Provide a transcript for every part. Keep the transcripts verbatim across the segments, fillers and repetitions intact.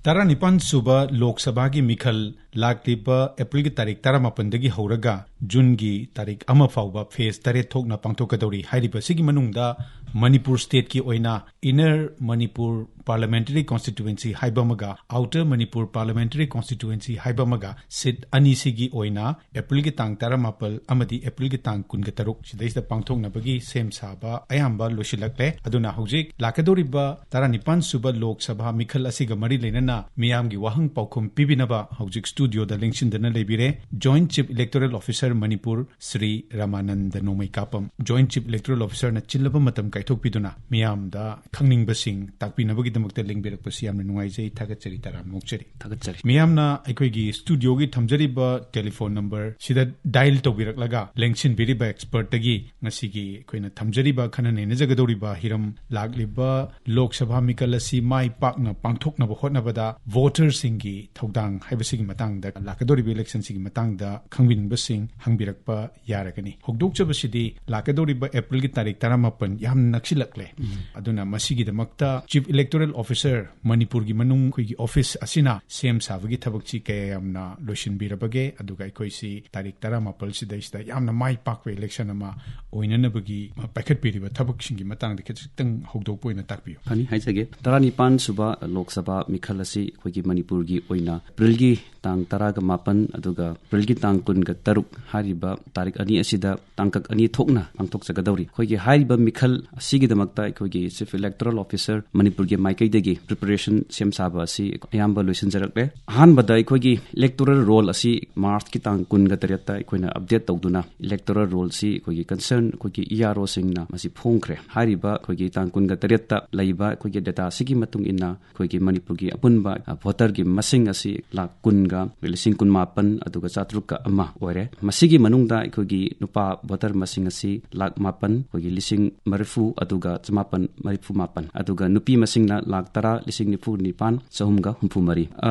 ꯇꯔꯥꯅꯤꯄꯥꯟ ꯁꯨꯕ ꯂꯣꯛ ꯁꯚꯥꯒꯤ ꯃꯤꯈꯜ ꯂꯥꯛꯂꯤꯕ ꯑꯦꯄ꯭ꯔꯤꯜꯒꯤ ꯇꯥꯔꯤꯛ ꯇꯔꯥꯃꯥꯄꯟꯗꯒꯤ ꯍꯧꯔꯒ ꯖꯨꯟꯒꯤ ꯇꯥꯔꯤꯛ ꯑꯃ ꯐꯥꯎꯕ ꯐꯦꯖ ꯇꯔꯦꯠ ꯊꯣꯛꯅ ꯄꯥꯡꯊꯣꯛꯀꯗꯧꯔꯤ꯫ ꯍꯥꯏꯔꯤꯕ ꯑꯁꯤꯒꯤ ꯃꯅꯨꯡꯗ ꯃꯅꯤꯄꯨꯔ ꯁ꯭ꯇꯦꯠꯀꯤ ꯑꯣꯏꯅ ꯏꯟꯅꯔ ꯃꯅꯤꯄꯨꯔ ꯄꯥꯔꯂꯤꯌꯥꯃꯦꯟꯇꯔꯤ ꯀꯣꯟꯁꯇꯤꯇ꯭ꯌꯨꯑꯦꯟꯁꯤ ꯍꯥꯏꯕ ꯑꯃꯒ ꯑꯥꯎꯇꯔ ꯃꯅꯤꯄꯨꯔ ꯄꯥꯔꯂꯤꯌꯥꯃꯦꯟꯇꯔꯤ ꯀꯣꯟꯁꯇꯤꯇ꯭ꯌꯨꯑꯦꯟꯁꯤ ꯍꯥꯏꯕ ꯑꯃꯒ ꯁꯤꯠ ꯑꯅꯤꯁꯤꯒꯤ ꯑꯣꯏꯅ ꯑꯦꯄ꯭ꯔꯤꯜꯒꯤ ꯇꯥꯡ ꯇꯔꯥꯃꯥꯄꯜ ꯑꯃꯗꯤ ꯑꯦꯄ꯭ꯔꯤꯜꯒꯤ ꯇꯥꯡ ꯀꯨꯟꯒ ꯇꯔꯨꯛ ꯁꯤꯗꯩꯁꯤꯗ ꯄꯥꯡꯊꯣꯛꯅꯕꯒꯤ ꯁꯦꯝ ꯁꯥꯕ ꯑꯌꯥꯝꯕ ꯂꯣꯏꯁꯤꯜꯂꯛꯂꯦ꯫ ꯑꯗꯨꯅ ꯍꯧꯖꯤꯛ ꯂꯥꯛꯀꯗꯧꯔꯤꯕ ꯇꯔꯥꯅꯤꯄꯥꯟ ꯁꯨꯕ ꯂꯣꯛ ꯁꯚꯥ ꯃꯤꯈꯜ ꯑꯁꯤꯒ ꯃꯔꯤ ꯂꯩꯅꯅ ꯃꯤꯌꯥꯝꯒꯤ ꯋꯥꯍꯪ ꯄꯥꯎꯈꯨꯝ ꯄꯤꯕꯤꯅꯕ ꯍꯧꯖꯤꯛ ꯁ꯭ꯇꯨꯗꯤꯑꯣꯗ ꯂꯦꯡꯁꯤꯟꯗꯅ ꯂꯩꯕꯤꯔꯦ Joint Chief Electoral Officer Manipur Shri Ramananda ꯅꯣꯡꯃꯩꯀꯥꯄꯝ꯫ Joint Chief Electoral Officerꯅ ꯆꯤꯜꯂꯕ ꯃꯇꯝ ꯀꯥꯏꯊꯣꯛꯄꯤꯗꯨꯅ ꯃꯤꯌꯥꯝꯗ ꯈꯪꯅꯤꯡꯕꯁꯤꯡ ꯇꯥꯛꯄꯤꯅꯕꯒꯤꯗꯃꯛꯇ ꯂꯦꯡꯕꯤꯔꯛꯄꯁꯤ ꯌꯥꯝꯅ ꯅꯨꯡꯉꯥꯏꯖꯩ, ꯊꯥꯒꯠꯆꯔꯤ, ꯇꯔꯥꯝꯅ ꯑꯣꯛꯆꯔꯤ꯫ ꯊꯥꯒꯠꯆꯔꯤ꯫ ꯃꯤꯌꯥꯝꯅ ꯑꯩꯈꯣꯏꯒꯤ ꯁ꯭ꯇꯨꯗꯤꯑꯣꯒꯤ ꯊꯝꯖꯔꯤꯕ ꯇꯦꯂꯤꯐꯣꯟ ꯅꯝꯕꯔ ꯁꯤꯗ ꯗꯥꯏꯜ ꯇꯧꯕꯤꯔꯛꯂꯒ ꯂꯦꯡꯁꯤꯟꯕꯤꯔꯤꯕ ꯑꯦꯛꯁꯄꯔꯠꯇꯒꯤ ꯉꯁꯤꯒꯤ ꯑꯩꯈꯣꯏꯅ ꯊꯝꯖꯔꯤꯕ ꯈꯟꯅ ꯅꯩꯅꯖꯒꯗꯧꯔꯤꯕ ꯍꯤꯔꯝ, ꯂꯥꯛꯂꯤꯕ ꯂꯣꯛ ꯁꯚꯥ ꯃꯤꯈꯜ ꯑꯁꯤ ꯃꯥꯏ ꯄꯥꯛꯅ ꯄꯥꯡꯊꯣꯛꯅꯕ ꯍꯣꯠꯅꯕꯗ ꯚꯣꯇꯔꯁꯤꯡꯒꯤ ꯊꯧꯗꯥꯡ ꯍꯥꯏꯕꯁꯤꯒꯤ ꯃꯇꯥꯡꯗ, ꯂꯥꯛꯀꯗꯧꯔꯤꯕ ꯏꯂꯦꯛꯁꯟꯁꯤꯒꯤ ꯃꯇꯥꯡꯗ ꯈꯪꯕꯤꯅꯤꯡꯕꯁꯤꯡ ꯍꯪꯕꯤꯔꯛꯄ ꯌꯥꯔꯒꯅꯤ꯫ ꯍꯧꯗꯣꯛꯆꯕꯁꯤꯗꯤ ꯂꯥꯛꯀꯗꯧꯔꯤꯕ ꯑꯦꯄ꯭ꯔꯤꯜꯒꯤ ꯇꯥꯔꯤꯛ ꯇꯔꯥꯃꯥꯄꯟ ꯌꯥꯝ ꯅꯛꯁꯤꯜꯂꯛꯂꯦ꯫ ꯑꯗꯨꯅ ꯃꯁꯤꯒꯤꯗꯃꯛꯇ Chief Electoral Officer ꯃꯅꯤꯄꯨꯔꯒꯤ ꯃꯅꯨꯡ ꯑꯩꯈꯣꯏꯒꯤ ꯑꯣꯐꯤꯁ ꯑꯁꯤꯅ ꯁꯦꯝ ꯁꯥꯕꯒꯤ ꯊꯕꯛꯁꯤ ꯀꯌꯥ ꯌꯥꯝꯅ ꯂꯣꯏꯁꯤꯟꯕꯤꯔꯕꯒꯦ? ꯑꯗꯨꯒ ꯑꯩꯈꯣꯏꯁꯤ ꯇꯥꯔꯤꯛ ꯇꯔꯥꯃꯥꯄꯜ ꯁꯤꯗꯩꯁꯤꯗ ꯌꯥꯝꯅ ꯃꯥꯏ ꯄꯥꯛꯄ ꯏꯂꯦꯛꯁꯟ ꯑꯃ ꯑꯣꯏꯅꯅꯕꯒꯤ ꯄꯥꯏꯈꯠꯄꯤꯔꯤꯕ ꯊꯕꯛꯁꯤꯡꯒꯤ ꯃꯇꯥꯡꯗ ꯈꯤꯇꯪ ꯍꯧꯗꯣꯛꯄ ꯑꯣꯏꯅ ꯇꯥꯛꯄꯤꯌꯨ꯫ ꯐꯅꯤ, ꯍꯥꯏꯖꯒꯦ꯫ ꯇꯔꯥꯅꯤꯄꯥꯟ ꯁꯨꯕ ꯂꯣꯛ ꯁꯚꯥ ꯃꯤꯈꯜ ꯑꯁꯤ ꯑꯩꯈꯣꯏꯒꯤ ꯃꯅꯤꯄꯨꯔꯒꯤ ꯑꯣꯏꯅ ꯑꯦꯄ꯭ꯔꯤꯜꯒꯤ ꯇꯥꯡ ꯇꯔꯥꯒ ꯃꯥꯄꯟ ꯑꯗꯨꯒ ꯑꯦꯄ꯭ꯔꯤꯜꯒꯤ ꯇꯥꯡ ꯀꯨꯟꯒ ꯇꯔꯨꯛ ꯍꯥꯏꯔꯤꯕ ꯇꯥꯔꯤꯛ ꯑꯅꯤ ꯑꯁꯤꯗ ꯇꯥꯡꯀꯛ ꯑꯅꯤ ꯊꯣꯛꯅ ꯄꯥꯡꯊꯣꯛꯆꯒꯗꯧꯔꯤ꯫ ꯑꯩꯈꯣꯏꯒꯤ ꯍꯥꯏꯔꯤꯕ ꯃꯤꯈꯜ ꯑꯁꯤꯒꯤꯗꯃꯛꯇ ꯑꯩꯈꯣꯏꯒꯤ Chief Electoral Officer ꯃꯅꯤꯄꯨꯔꯒꯤ ꯃꯥꯏꯀꯩꯗꯒꯤ ꯄ꯭ꯔꯤꯄꯦꯔꯦꯁꯟ ꯁꯦꯝ ꯁꯥꯕ ꯑꯁꯤ ꯑꯌꯥꯝꯕ ꯂꯣꯏꯁꯤꯟꯖꯔꯛꯂꯦ꯫ ꯑꯍꯥꯟꯕꯗ ꯑꯩꯈꯣꯏꯒꯤ ꯏꯂꯦꯛꯇꯣꯔꯦꯜ ꯔꯣꯜ ꯑꯁꯤ ꯃꯥꯔꯆꯀꯤ ꯇꯥꯡ ꯀꯨꯟꯒ ꯇꯔꯦꯠꯇ ꯑꯩꯈꯣꯏꯅ ꯑꯞꯗꯦꯠ ꯇꯧꯗꯨꯅ ꯏꯂꯦꯛꯇꯣꯔꯦꯜ ꯔꯣꯜꯁꯤ ꯑꯩꯈꯣꯏꯒꯤ ꯀꯟꯁꯔꯟ ꯑꯩꯈꯣꯏꯒꯤ ꯏ ꯑꯥꯔ ꯑꯣꯁꯤꯡꯅ ꯃꯁꯤ ꯐꯣꯡꯈ꯭ꯔꯦ꯫ ꯍꯥꯏꯔꯤꯕ ꯑꯩꯈꯣꯏꯒꯤ ꯇꯥꯡ ꯀꯨꯟꯒ ꯇꯔꯦꯠꯇ ꯂꯩꯕ ꯑꯩꯈꯣꯏꯒꯤ ꯗꯦꯇꯥ ꯑꯁꯤꯒꯤ ꯃꯇꯨꯡ ꯏꯟꯅ ꯑꯩꯈꯣꯏꯒꯤ ꯃꯅꯤꯄꯨꯔꯒꯤ ꯑꯄꯨꯟꯕ, ꯑ, ꯚꯣꯇꯔꯒꯤ ꯃꯁꯤꯡ ꯑꯁꯤ ꯂꯥꯈ ꯀꯨꯟꯒ ꯂꯤꯁꯤꯡ ꯀꯨꯟꯃꯥꯄꯟ ꯑꯗꯨꯒ ꯆꯥꯇ꯭ꯔꯨꯛꯀ ꯑꯃ ꯑꯣꯏꯔꯦ꯫ ꯃꯁꯤꯒꯤ ꯃꯅꯨꯡꯗ ꯑꯩꯈꯣꯏꯒꯤ ꯅꯨꯄꯥ ꯚꯣꯇꯔ ꯃꯁꯤꯡ ꯑꯁꯤ ꯂꯥꯈ ꯃꯥꯄꯟ, ꯑꯩꯈꯣꯏꯒꯤ ꯂꯤꯁꯤꯡ ꯃꯔꯤꯐꯨ ꯑꯗꯨꯒ ꯆꯃꯥꯄꯟ ꯃꯔꯤꯐꯨ ꯃꯥꯄꯟ, ꯑꯗꯨꯒ ꯅꯨꯄꯤ ꯃꯁꯤꯡꯅ ꯂꯥꯈ ꯇꯔꯥ ꯂꯤꯁꯤꯡ ꯅꯤꯐꯨ ꯅꯤꯄꯥꯟ ꯆꯍꯨꯝꯒ ꯍꯨꯝꯐꯨ ꯃꯔꯤ꯫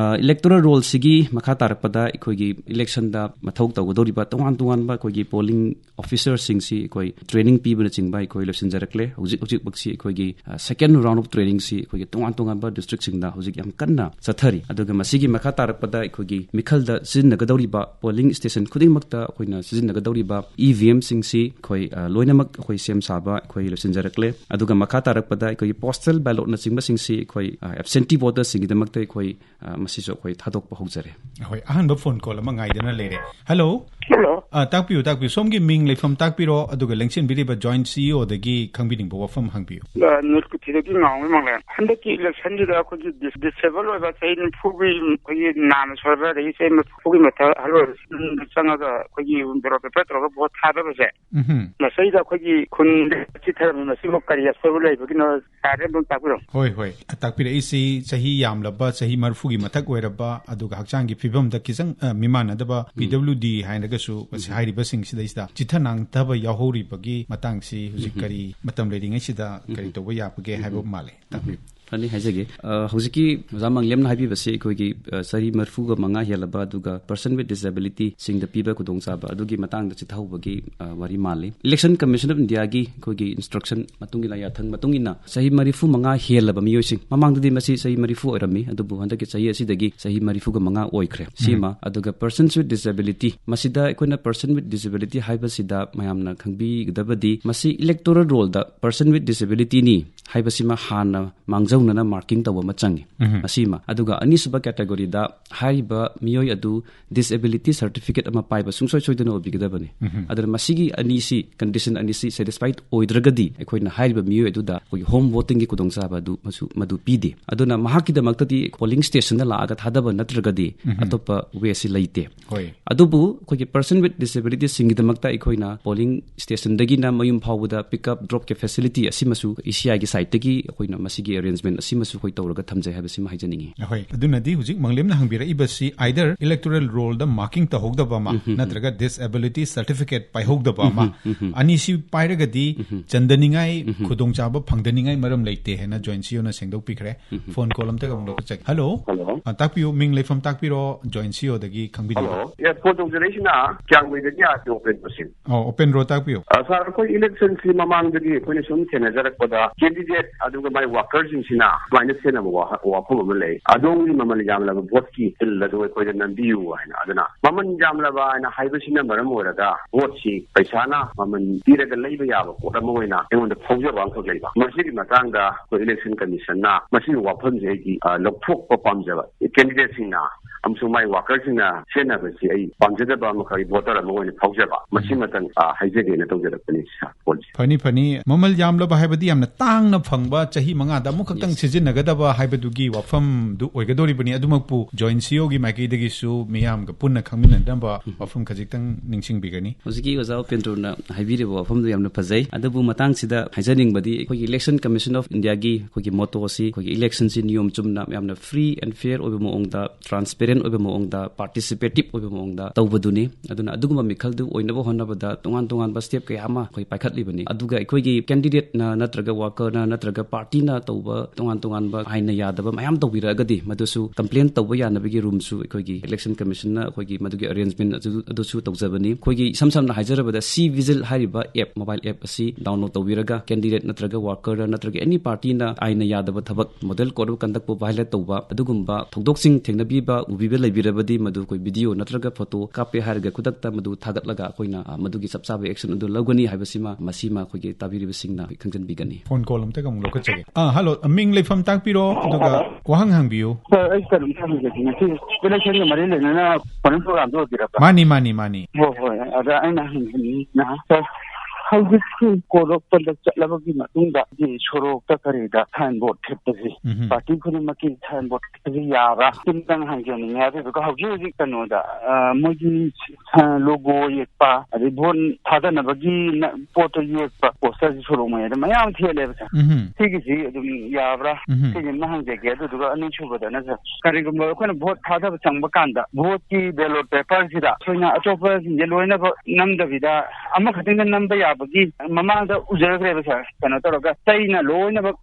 Electoral roll ꯁꯤꯒꯤ ꯃꯈꯥ ꯇꯥꯔꯛꯄꯗ ꯑꯩꯈꯣꯏꯒꯤ election ꯗ ꯃꯊꯧ ꯇꯧꯒꯗꯧꯔꯤꯕ ꯇꯣꯉꯥꯟ ꯇꯣꯉꯥꯟꯕ ꯑꯩꯈꯣꯏꯒꯤ polling officer ꯁꯤꯡꯁꯤ ꯑꯩꯈꯣꯏ training ꯄꯤꯕꯅꯆꯤꯡꯕ ꯑꯩꯈꯣꯏ ꯂꯣꯏꯁꯤꯟꯖꯔꯛꯂꯦ꯫ ꯍꯧꯖꯤꯛ ꯍꯧꯖꯤꯛꯃꯛꯁꯤ ꯑꯩꯈꯣꯏꯒꯤ, ꯑ, second round of training ꯁꯤ ꯑꯩꯈꯣꯏꯒꯤ ꯇꯣꯉꯥꯟ ꯇꯣꯉꯥꯟꯕ district ꯁꯤꯡꯗ ꯍꯧꯖꯤꯛ ꯌꯥꯝ ꯀꯟꯅ ꯆꯠꯊꯔꯤ꯫ ꯑꯗꯨꯒ ꯃꯁꯤꯒꯤ ꯃꯈꯥ ꯇꯥꯔꯛꯄꯗ ꯑꯩꯈꯣꯏꯒꯤ ꯃꯤꯈꯜꯗ ꯁꯤꯖꯤꯟꯅꯒꯗꯧꯔꯤꯕ polling station ꯈꯨꯗꯤꯡꯃꯛꯇ ꯑꯩꯈꯣꯏꯅ ꯁꯤꯖꯤꯟꯅꯒꯗꯧꯔꯤꯕ E V M ꯁꯤꯡꯁꯤ ꯑꯩꯈꯣꯏ, ꯑ, ꯂꯣꯏꯅꯃꯛ ꯑꯩꯈꯣꯏ ꯁꯦꯝ ꯁꯥꯕ ꯑꯩꯈꯣꯏ ꯂꯣꯏꯁꯤꯟꯖꯔꯛꯂꯦ꯫ ꯑꯗꯨꯒ ꯃꯈꯥ ꯇꯥꯔꯛꯄꯗ ꯑꯩꯈꯣꯏꯒꯤ postal ballot ꯅꯆꯤꯡꯕꯁꯤꯡꯁꯤ ꯑꯩꯈꯣꯏ, ꯑ, absentee voter ꯁꯤꯡꯒꯤꯗꯃꯛꯇ ꯑꯩꯈꯣꯏ, ꯑ, ꯃꯁꯤꯁꯨ ꯑꯩꯈꯣꯏ ꯊꯥꯗꯣꯛꯄ ꯍꯧꯖꯔꯦ꯫ ꯑꯩꯈꯣꯏ ꯑꯍꯥꯟꯕ phone call ꯑꯃ ꯉꯥꯏꯗꯨꯅ ꯂꯩꯔꯦ꯫ Hello꯫ Hello꯫ ꯑ, ꯇꯥꯛꯄꯤꯌꯨ, ꯇꯥꯛꯄꯤꯌꯨ꯫ ꯁꯣꯝꯒꯤ ꯃꯤꯡ, ꯂꯩꯐꯝ ꯇꯥꯛꯄꯤꯔꯣ, ꯑꯗꯨꯒ ꯂꯦꯡꯁꯤꯟꯕꯤꯔꯤꯕ Joint C E O ꯗꯒꯤ ꯈꯪꯕꯤꯅꯤꯡꯕ ꯋꯥꯐꯝ ꯍꯪꯕꯤꯌꯨ꯫ ꯑ, ꯅꯨꯔꯀꯨꯊꯤꯗꯒꯤ ꯉꯥꯎꯃꯩ ꯃꯪꯂꯦꯝ꯫ ꯍꯟꯗꯛꯀꯤ election ꯁꯤꯗ ꯑꯩꯈꯣꯏꯒꯤ dis-, disabled ꯑꯣꯏꯕ ꯆꯍꯤ ꯅꯤꯐꯨꯒꯤ ꯑꯩꯈꯣꯏꯒꯤ ꯅꯥꯝꯃ ꯁꯣꯏꯕ, ꯑꯗꯒꯤ ꯆꯍꯤ ꯅꯤꯐꯨꯒꯤ ꯃꯊꯛ ꯑꯍꯜ ꯑꯣꯏꯕꯁꯤꯡꯗ ꯆꯪꯉꯒ ꯑꯩꯈꯣꯏꯒꯤ ballot paper ꯇꯧꯔꯒ vote ꯊꯥꯗꯕꯁꯦ, ꯎꯝꯍꯨꯝ꯫ ꯃꯁꯤꯗ ꯑꯩꯈꯣꯏꯒꯤ ꯈꯨꯟꯗ ꯆꯤꯊꯔꯝꯃꯤ, ꯃꯁꯤꯕꯨ ꯀꯔꯤ ꯑꯁꯣꯏꯕ ꯂꯩꯕꯒꯤꯅꯣ? ꯁꯥꯔ, ꯑꯗꯨꯝ ꯇꯥꯛꯄꯤꯔꯝꯃꯨ꯫ ꯍꯣꯏ, ꯍꯣꯏ꯫ ꯇꯥꯛꯄꯤꯔꯛꯏꯁꯤ ꯆꯍꯤ ꯌꯥꯝꯂꯕ, ꯆꯍꯤ ꯃꯔꯤꯐꯨꯒꯤ ꯃꯊꯛ ꯑꯣꯏꯔꯕ, ꯑꯗꯨꯒ ꯍꯛꯆꯥꯡꯒꯤ ꯐꯤꯕꯝꯗ ꯈꯤꯇꯪ, ꯑ, ꯃꯤꯃꯥꯟꯅꯗꯕ, ꯎꯝ꯫ P W D ꯍꯥꯏꯔꯒꯁꯨ, ꯃꯁꯤ ꯎꯝ꯫ ꯍꯥꯏꯔꯤꯕꯁꯤꯡꯁꯤꯗꯩꯁꯤꯗ ꯆꯤꯊ ꯅꯥꯡꯊꯕ ꯌꯥꯎꯍꯧꯔꯤꯕꯒꯤ ꯃꯇꯥꯡꯁꯤ ꯍꯧꯖꯤꯛ ꯎꯝ꯫ ꯀꯔꯤ ꯃꯇꯝ ꯂꯩꯔꯤꯉꯩꯁꯤꯗ ꯀꯔꯤ ꯎꯝ꯫ ꯇꯧꯕ ꯌꯥꯕꯒꯦ ꯍꯥꯏꯕ ꯎꯝ꯫ ꯃꯥꯜꯂꯦ꯫ ꯇꯥꯛꯄꯤꯌꯨ꯫ ꯐꯅꯤ, ꯍꯥꯏꯖꯒꯦ꯫ ꯑ, ꯍꯧꯖꯤꯛꯀꯤ ꯑꯣꯖꯥ ꯃꯪꯂꯦꯝꯅ ꯍꯥꯏꯕꯤꯕꯁꯤ ꯑꯩꯈꯣꯏꯒꯤ, ꯑ, ꯆꯍꯤ ꯃꯔꯤꯐꯨꯒ ꯃꯉꯥ ꯍꯦꯜꯂꯕ ꯑꯗꯨꯒ person with disability ꯁꯤꯡꯗ ꯄꯤꯕ ꯈꯨꯗꯣꯡꯆꯥꯕ ꯑꯗꯨꯒꯤ ꯃꯇꯥꯡꯗ ꯆꯤꯊꯍꯧꯕꯒꯤ, ꯑ, ꯋꯥꯔꯤ ꯃꯥꯜꯂꯤ꯫ Election Commission of India ꯒꯤ ꯑꯩꯈꯣꯏꯒꯤ instruction ꯃꯇꯨꯡ ꯏꯟꯅ, ꯌꯥꯊꯪ ꯃꯇꯨꯡ ꯏꯟꯅ, ꯆꯍꯤ ꯃꯔꯤꯐꯨ ꯃꯉꯥ ꯍꯦꯜꯂꯕ ꯃꯤꯑꯣꯏꯁꯤꯡ, ꯃꯃꯥꯡꯗꯗꯤ ꯃꯁꯤ ꯆꯍꯤ ꯃꯔꯤꯐꯨ ꯑꯣꯏꯔꯝꯃꯤ, ꯑꯗꯨꯕꯨ ꯍꯟꯗꯛꯀꯤ ꯆꯍꯤ ꯑꯁꯤꯗꯒꯤ ꯆꯍꯤ ꯃꯔꯤꯐꯨꯒ ꯃꯉꯥ ꯑꯣꯏꯈ꯭ꯔꯦ꯫ ꯁꯤꯃ, ꯎꯝ꯫ ꯑꯗꯨꯒ persons with disability, ꯃꯁꯤꯗ ꯑꯩꯈꯣꯏꯅ person with disability ꯍꯥꯏꯕꯁꯤꯗ ꯃꯌꯥꯝꯅ ꯈꯪꯕꯤꯒꯗꯕꯗꯤ, ꯃꯁꯤ electoral roll the person with disability ꯅꯤ ꯍꯥꯏꯕꯁꯤꯃ ꯍꯥꯟꯅ ꯃꯥꯡꯖꯧꯅꯅ marking ꯇꯧꯕ ꯑꯃ ꯆꯪꯉꯤ꯫ ꯎꯝ꯫ ꯃꯁꯤꯃ꯫ ꯑꯗꯨꯒ ꯑꯅꯤꯁꯨꯕ category ꯗ ꯍꯥꯏꯔꯤꯕ ꯃꯤꯑꯣꯏ ꯑꯗꯨ disability certificate ꯑꯃ ꯄꯥꯏꯕ ꯁꯨꯡꯁꯣꯏ ꯁꯣꯏꯗꯅ ꯑꯣꯏꯕꯤꯒꯗꯕꯅꯤ꯫ ꯎꯝ꯫ ꯑꯗꯨꯅ ꯃꯁꯤꯒꯤ ꯑꯅꯤꯁꯤ, condition ꯑꯅꯤꯁꯤ satisfied ꯑꯣꯏꯗ꯭ꯔꯒꯗꯤ ꯑꯩꯈꯣꯏꯅ ꯍꯥꯏꯔꯤꯕ ꯃꯤꯑꯣꯏ ꯑꯗꯨꯗ ꯑꯩꯈꯣꯏꯒꯤ home voting ꯒꯤ ꯈꯨꯗꯣꯡꯆꯥꯕ ꯑꯗꯨ ꯃꯁꯨ, ꯃꯗꯨ ꯄꯤꯗꯦ꯫ ꯑꯗꯨꯅ ꯃꯍꯥꯛꯀꯤꯗꯃꯛꯇꯗꯤ polling station ꯗ ꯂꯥꯛꯑꯒ ꯊꯥꯗꯕ ꯅꯠꯇ꯭ꯔꯒꯗꯤ ꯎꯝ꯫ ꯑꯇꯣꯞꯄ way ꯁꯤ ꯂꯩꯇꯦ꯫ ꯍꯣꯏ꯫ ꯑꯗꯨꯕꯨ ꯑꯩꯈꯣꯏꯒꯤ person with disability ꯁꯤꯡꯒꯤꯗꯃꯛꯇ ꯑꯩꯈꯣꯏꯅ polling station ꯗꯒꯤꯅ ꯃꯌꯨꯝ ꯐꯥꯎꯕꯗ pick up drop ꯀꯤ facility ꯑꯁꯤꯃꯁꯨ E C I ꯒꯤ ꯂꯥꯏꯔꯤꯛꯇꯒꯤ ꯑꯩꯈꯣꯏꯅ ꯃꯁꯤꯒꯤ arrangement ꯑꯁꯤꯃꯁꯨ ꯑꯩꯈꯣꯏ ꯇꯧꯔꯒ ꯊꯝꯖꯩ ꯍꯥꯏꯕꯁꯤꯃ ꯍꯥꯏꯖꯅꯤꯡꯉꯤ꯫ ꯍꯣꯏ, ꯑꯗꯨꯅꯗꯤ ꯍꯧꯖꯤꯛ ꯃꯪꯂꯦꯝꯅ ꯍꯪꯕꯤꯔꯛꯏꯕꯁꯤ either electoral rollꯗ marking ꯇꯧꯍꯧꯗꯕ ꯑꯃ, ꯎꯝ, ꯎꯝ, ꯎꯝ꯫ ꯅꯠꯇ꯭ꯔꯒ disability certificate ꯄꯥꯏꯍꯧꯗꯕ ꯑꯃ, ꯎꯝ, ꯎꯝ, ꯎꯝ꯫ ꯑꯅꯤꯁꯤ ꯄꯥꯏꯔꯒꯗꯤ ꯎꯝ, ꯎꯝ꯫ ꯆꯟꯗꯅꯤꯡꯉꯥꯏ, ꯎꯝ, ꯎꯝ꯫ ꯈꯨꯗꯣꯡꯆꯥꯕ ꯐꯪꯗꯅꯤꯡꯉꯥꯏ ꯃꯔꯝ ꯂꯩꯇꯦ ꯍꯥꯏꯅ joint CEOꯅ ꯁꯦꯡꯗꯣꯛꯄꯤꯈ꯭ꯔꯦ꯫ ꯎꯝ, ꯎꯝ꯫ Phone call ꯑꯝꯇꯒ ꯑꯃꯨꯛ ꯂꯧꯈꯠꯆꯒꯦ꯫ Hello꯫ Hello꯫ ꯑ, ꯇꯥꯛꯄꯤꯌꯨ, ꯃꯤꯡ ꯂꯩꯐꯝ ꯇꯥꯛꯄꯤꯔꯣ, joint CEOꯗꯒꯤ ꯈꯪꯕꯤꯅꯤꯡꯉꯤ꯫ Hello꯫ Yes, phone ꯇꯧꯖꯔꯛꯏꯁꯤꯅ ꯀ꯭ꯌꯥꯝꯒꯩꯗꯒꯤ ꯑꯥꯔ ꯇꯤ ꯑꯣꯄꯦꯟꯗ꯭ꯔꯣ ꯁꯤꯡ꯫ ꯑꯣ, ꯑꯣꯄꯦꯟꯗ꯭ꯔꯣ ꯇꯥꯛꯄꯤꯌꯨ꯫ ꯑ, ꯁꯥꯔ, ꯑꯩꯈꯣꯏ electionꯁꯤ ꯃꯃꯥꯡꯗꯒꯤ ꯑꯩꯈꯣꯏꯅ ꯁꯨꯝ ꯊꯦꯡꯅꯖꯔꯛꯄꯗ candidate ꯑꯗꯨꯒ ꯃꯥꯏ workerꯁꯤꯡꯁꯤꯅ ꯁꯨꯃꯥꯏꯅ ꯁꯦꯟꯅꯕ ꯋꯥꯍ-, ꯋꯥꯐꯝ ꯑꯃ ꯂꯩ꯫ "ꯑꯗꯣꯝꯒꯤ ꯃꯃꯜ ꯌꯥꯝꯂꯕ voteꯀꯤ bill ꯑꯗꯨ ꯑꯩꯈꯣꯏꯗ ꯅꯝꯕꯤꯌꯨ" ꯍꯥꯏꯅ꯫ ꯑꯗꯨꯅ ꯃꯃꯜ ꯌꯥꯝꯂꯕ ꯍꯥꯏꯅ ꯍꯥꯏꯕꯁꯤꯅ ꯃꯔꯝ ꯑꯣꯏꯔꯒ voteꯁꯤ ꯄꯩꯁꯥꯅ ꯃꯃꯜ ꯄꯤꯔꯒ ꯂꯩꯕ ꯌꯥꯕ ꯄꯣꯠ ꯑꯃ ꯑꯣꯏꯅ ꯑꯩꯉꯣꯟꯗ ꯐꯥꯎꯖꯕ ꯑꯃꯈꯛ ꯂꯩꯕ꯫ ꯃꯁꯤꯒꯤ ꯃꯇꯥꯡꯗ ꯑꯩꯈꯣꯏ election commissionꯅ ꯃꯁꯤꯒꯤ ꯋꯥꯐꯝꯁꯦ ꯑꯩꯗꯤ, ꯑ, ꯂꯧꯊꯣꯛꯄ ꯄꯥꯝꯖꯕ꯫ Candidateꯁꯤꯡꯅ ꯑꯃꯁꯨꯡ ꯃꯥꯏ workerꯁꯤꯡꯅ ꯁꯦꯟꯅꯕꯁꯤ ꯑꯩ ꯄꯥꯝꯖꯗꯕ ꯑꯃꯈꯛ, ꯑꯩ voter ꯑꯃ ꯑꯣꯏꯅ ꯐꯥꯎꯖꯕ꯫ ꯃꯁꯤꯃꯇꯪ, ꯑ, ꯍꯥꯏꯖꯒꯦꯅ ꯇꯧꯖꯔꯛꯄꯅꯤ, ꯁꯥꯔ꯫ ꯐꯣꯟꯁꯦ꯫ ꯐꯅꯤ, ꯐꯅꯤ꯫ ꯃꯃꯜ ꯌꯥꯝꯂꯕ ꯍꯥꯏꯕꯗꯤ ꯌꯥꯝꯅ ꯇꯥꯡꯅ ꯐꯪꯕ, ꯆꯍꯤ ꯃꯉꯥꯗ ꯑꯃꯨꯛꯈꯛꯇꯪ Yes. ꯁꯤꯖꯤꯟꯅꯒꯗꯕ ꯍꯥꯏꯕꯗꯨꯒꯤ ꯋꯥꯐꯝꯗꯨ ꯑꯣꯏꯒꯗꯧꯔꯤꯕꯅꯤ꯫ ꯑꯗꯨꯃꯛꯄꯨ joint CEOꯒꯤ ꯃꯥꯏꯀꯩꯗꯒꯤꯁꯨ ꯃꯤꯌꯥꯝꯒ ꯄꯨꯟꯅ ꯈꯪꯃꯤꯟꯅꯅꯕ ꯎꯝ꯫ ꯋꯥꯐꯝ ꯈꯖꯤꯛꯇꯪ ꯅꯤꯡꯁꯤꯡꯕꯤꯒꯅꯤ꯫ ꯍꯧꯖꯤꯛꯀꯤ ꯑꯣꯖꯥ ꯎꯄꯦꯟꯗ꯭ꯔꯣꯅ ꯍꯥꯏꯕꯤꯔꯤꯕ ꯋꯥꯐꯝꯗꯨ ꯌꯥꯝꯅ ꯐꯖꯩ꯫ ꯑꯗꯨꯕꯨ ꯃꯇꯥꯡꯁꯤꯗ ꯍꯥꯏꯖꯅꯤꯡꯕꯗꯤ ꯑꯩꯈꯣꯏꯒꯤ Election Commission of Indiaꯒꯤ ꯑꯩꯈꯣꯏꯒꯤ motto ꯑꯁꯤ ꯑꯩꯈꯣꯏꯒꯤ electionꯁꯤ ꯅꯤꯌꯣꯝ ꯆꯨꯝꯅ ꯌꯥꯝꯅ free and fair ꯑꯣꯏꯕ ꯃꯑꯣꯡꯗ, transparent ꯑꯣꯏꯕ ꯃꯑꯣꯡꯗ, participative ꯑꯣꯏꯕ ꯃꯑꯣꯡꯗ ꯇꯧꯕꯗꯨꯅꯤ꯫ ꯑꯗꯨꯅ ꯑꯗꯨꯒꯨꯝꯕ ꯃꯤꯈꯜꯗꯨ ꯑꯣꯏꯅꯕ ꯍꯣꯠꯅꯕꯗ ꯇꯣꯉꯥꯟ ꯇꯣꯉꯥꯟꯕ step ꯀꯌꯥ ꯑꯃ ꯑꯩꯈꯣꯏ ꯄꯥꯏꯈꯠꯂꯤꯕꯅꯤ꯫ ꯑꯗꯨꯒ ꯑꯩꯈꯣꯏꯒꯤ candidateꯅ ꯅꯠꯇ꯭ꯔꯒ workerꯅ ꯅꯠꯇ꯭ꯔꯒ partyꯅ ꯇꯧꯕ ꯇꯣꯉꯥꯟ ꯇꯣꯉꯥꯟꯕ ꯑꯥꯏꯟꯅ ꯌꯥꯗꯕ ꯃꯌꯥꯝ ꯇꯧꯕꯤꯔꯛꯑꯒꯗꯤ ꯃꯗꯨꯁꯨ complain ꯇꯧꯕ ꯌꯥꯅꯕꯒꯤ roomꯁꯨ ꯑꯩꯈꯣꯏꯒꯤ Election Commissionꯅ ꯑꯩꯈꯣꯏꯒꯤ ꯃꯗꯨꯒꯤ arrangement ꯑꯗꯨ, ꯑꯗꯨꯁꯨ ꯇꯧꯖꯕꯅꯤ꯫ ꯑꯩꯈꯣꯏꯒꯤ ꯏꯁꯝ ꯁꯝꯅ ꯍꯥꯏꯖꯔꯕꯗ C Vigil ꯍꯥꯏꯔꯤꯕ app, mobile app ꯑꯁꯤ download ꯇꯧꯕꯤꯔꯒ candidate ꯅꯠꯇ꯭ꯔꯒ workerꯔ ꯅꯠꯇ꯭ꯔꯒ any partyꯅ ꯑꯥꯏꯟꯅ ꯌꯥꯗꯕ ꯊꯕꯛ, model code of conductꯄꯨ violate ꯇꯧꯕ, ꯑꯗꯨꯒꯨꯝꯕ ꯊꯧꯗꯣꯛꯁꯤꯡ ꯊꯦꯡꯅꯕꯤꯕ, ꯎꯕꯤꯕ ꯂꯩꯕꯤꯔꯕꯗꯤ ꯃꯗꯨ ꯑꯩꯈꯣꯏ video ꯅꯠꯇ꯭ꯔꯒ photo ꯀꯥꯞꯄꯦ ꯍꯥꯏꯔꯒ ꯈꯨꯗꯛꯇ ꯃꯗꯨ ꯊꯥꯒꯠꯂꯒ ꯑꯩꯈꯣꯏꯅ, ꯑ, ꯃꯗꯨꯒꯤ ꯆꯞ ꯆꯥꯕ action ꯑꯗꯨ ꯂꯧꯒꯅꯤ ꯍꯥꯏꯕꯁꯤꯃ ꯃꯁꯤꯃ ꯑꯩꯈꯣꯏꯒꯤ ꯇꯥꯕꯤꯔꯤꯕꯁꯤꯡꯅ ꯈꯪꯖꯟꯕꯤꯒꯅꯤ꯫ Phone call ꯑꯝꯇꯒ ꯑꯃꯨꯛ ꯂꯧꯈꯠꯆꯒꯦ꯫ ꯑ, hello, ꯃꯤꯡ ꯂꯩꯐꯝ ꯇꯥꯛꯄꯤꯔꯣ, ꯑꯗꯨꯒ hello꯫ ꯋꯥꯍꯪ ꯍꯪꯕꯤꯌꯨ꯫ Sir, ꯑꯩ ꯀꯔꯤꯝꯇ ꯍꯪꯖꯒꯦ꯫ ꯉꯁꯤ electionꯒ ꯃꯔꯤ ꯂꯩꯅꯅ forum programꯗꯨ ꯑꯣꯏꯕꯤꯔꯕ꯭ꯔꯥ? ꯃꯥꯅꯤ, ꯃꯥꯅꯤ, ꯃꯥꯅꯤ꯫ ꯍꯣꯏ, ꯍꯣꯏ꯫ ꯑꯗ ꯑꯩꯅ ꯍꯪꯖꯅꯤꯡꯉꯤꯅ, sir, ꯍꯧꯖꯤꯛꯁꯤ code of conduct ꯆꯠꯂꯕꯒꯤ ꯃꯇꯨꯡꯗ ꯁꯤ ꯁꯣꯔꯣꯛꯇ ꯀꯔꯤꯗ sign board ꯊꯦꯠꯄꯁꯤ ꯎꯝ꯫ Party ꯈꯨꯗꯤꯡꯃꯛꯀꯤ sign board ꯊꯦꯠꯄꯁꯤ ꯌꯥꯕ꯭ꯔꯥ? ꯁꯤꯝꯇꯪ ꯍꯪꯖꯅꯤꯡꯉꯦ꯫ ꯑꯗꯨꯗꯨꯒ ꯍꯧꯖꯤꯛ ꯍꯧꯖꯤꯛ ꯀꯩꯅꯣꯗ, ꯑ, ꯃꯣꯏꯒꯤ, ꯑ, logo ꯌꯦꯛꯄ, ꯑꯗꯩ vote ꯊꯥꯗꯅꯕꯒꯤ ꯅ-, ꯄꯣꯠꯇꯣ ꯌꯦꯛꯄ poster ꯁꯤ ꯁꯣꯔꯣꯛ ꯃꯌꯥꯏꯗ ꯃꯌꯥꯝ ꯊꯦꯠꯂꯦꯕ, ꯁꯥꯔ꯫ ꯎꯝ꯫ ꯁꯤꯒꯤꯁꯤ ꯑꯗꯨꯝ ꯌꯥꯕ꯭ꯔꯥ? ꯎꯝ꯫ ꯁꯤꯁꯤꯃ ꯍꯪꯖꯒꯦ꯫ ꯑꯗꯨꯗꯨꯒ ꯑꯅꯤꯁꯨꯕꯗꯅ, ꯁꯥꯔ, ꯀꯔꯤꯒꯨꯝꯕ ꯑꯩꯈꯣꯏꯅ vote ꯊꯥꯗꯕ ꯆꯪꯕ ꯀꯥꯟꯗ vote ꯀꯤ ballot paper ꯁꯤꯗ ꯑꯩꯈꯣꯏꯅ ꯑꯇꯣꯞꯄꯁꯤꯡꯁꯦ ꯂꯣꯏꯅꯃꯛ ꯅꯝꯗꯕꯤꯗ ꯑꯃꯈꯛꯇꯪꯗ ꯅꯝꯕ ꯌꯥꯕꯒꯤ ꯃꯃꯥꯡꯗ ꯎꯖꯈ꯭ꯔꯦꯕ, ꯁꯥꯔ꯫ ꯀꯩꯅꯣ ꯇꯧꯔꯒ ꯆꯩꯅ ꯂꯣꯏꯅꯃꯛ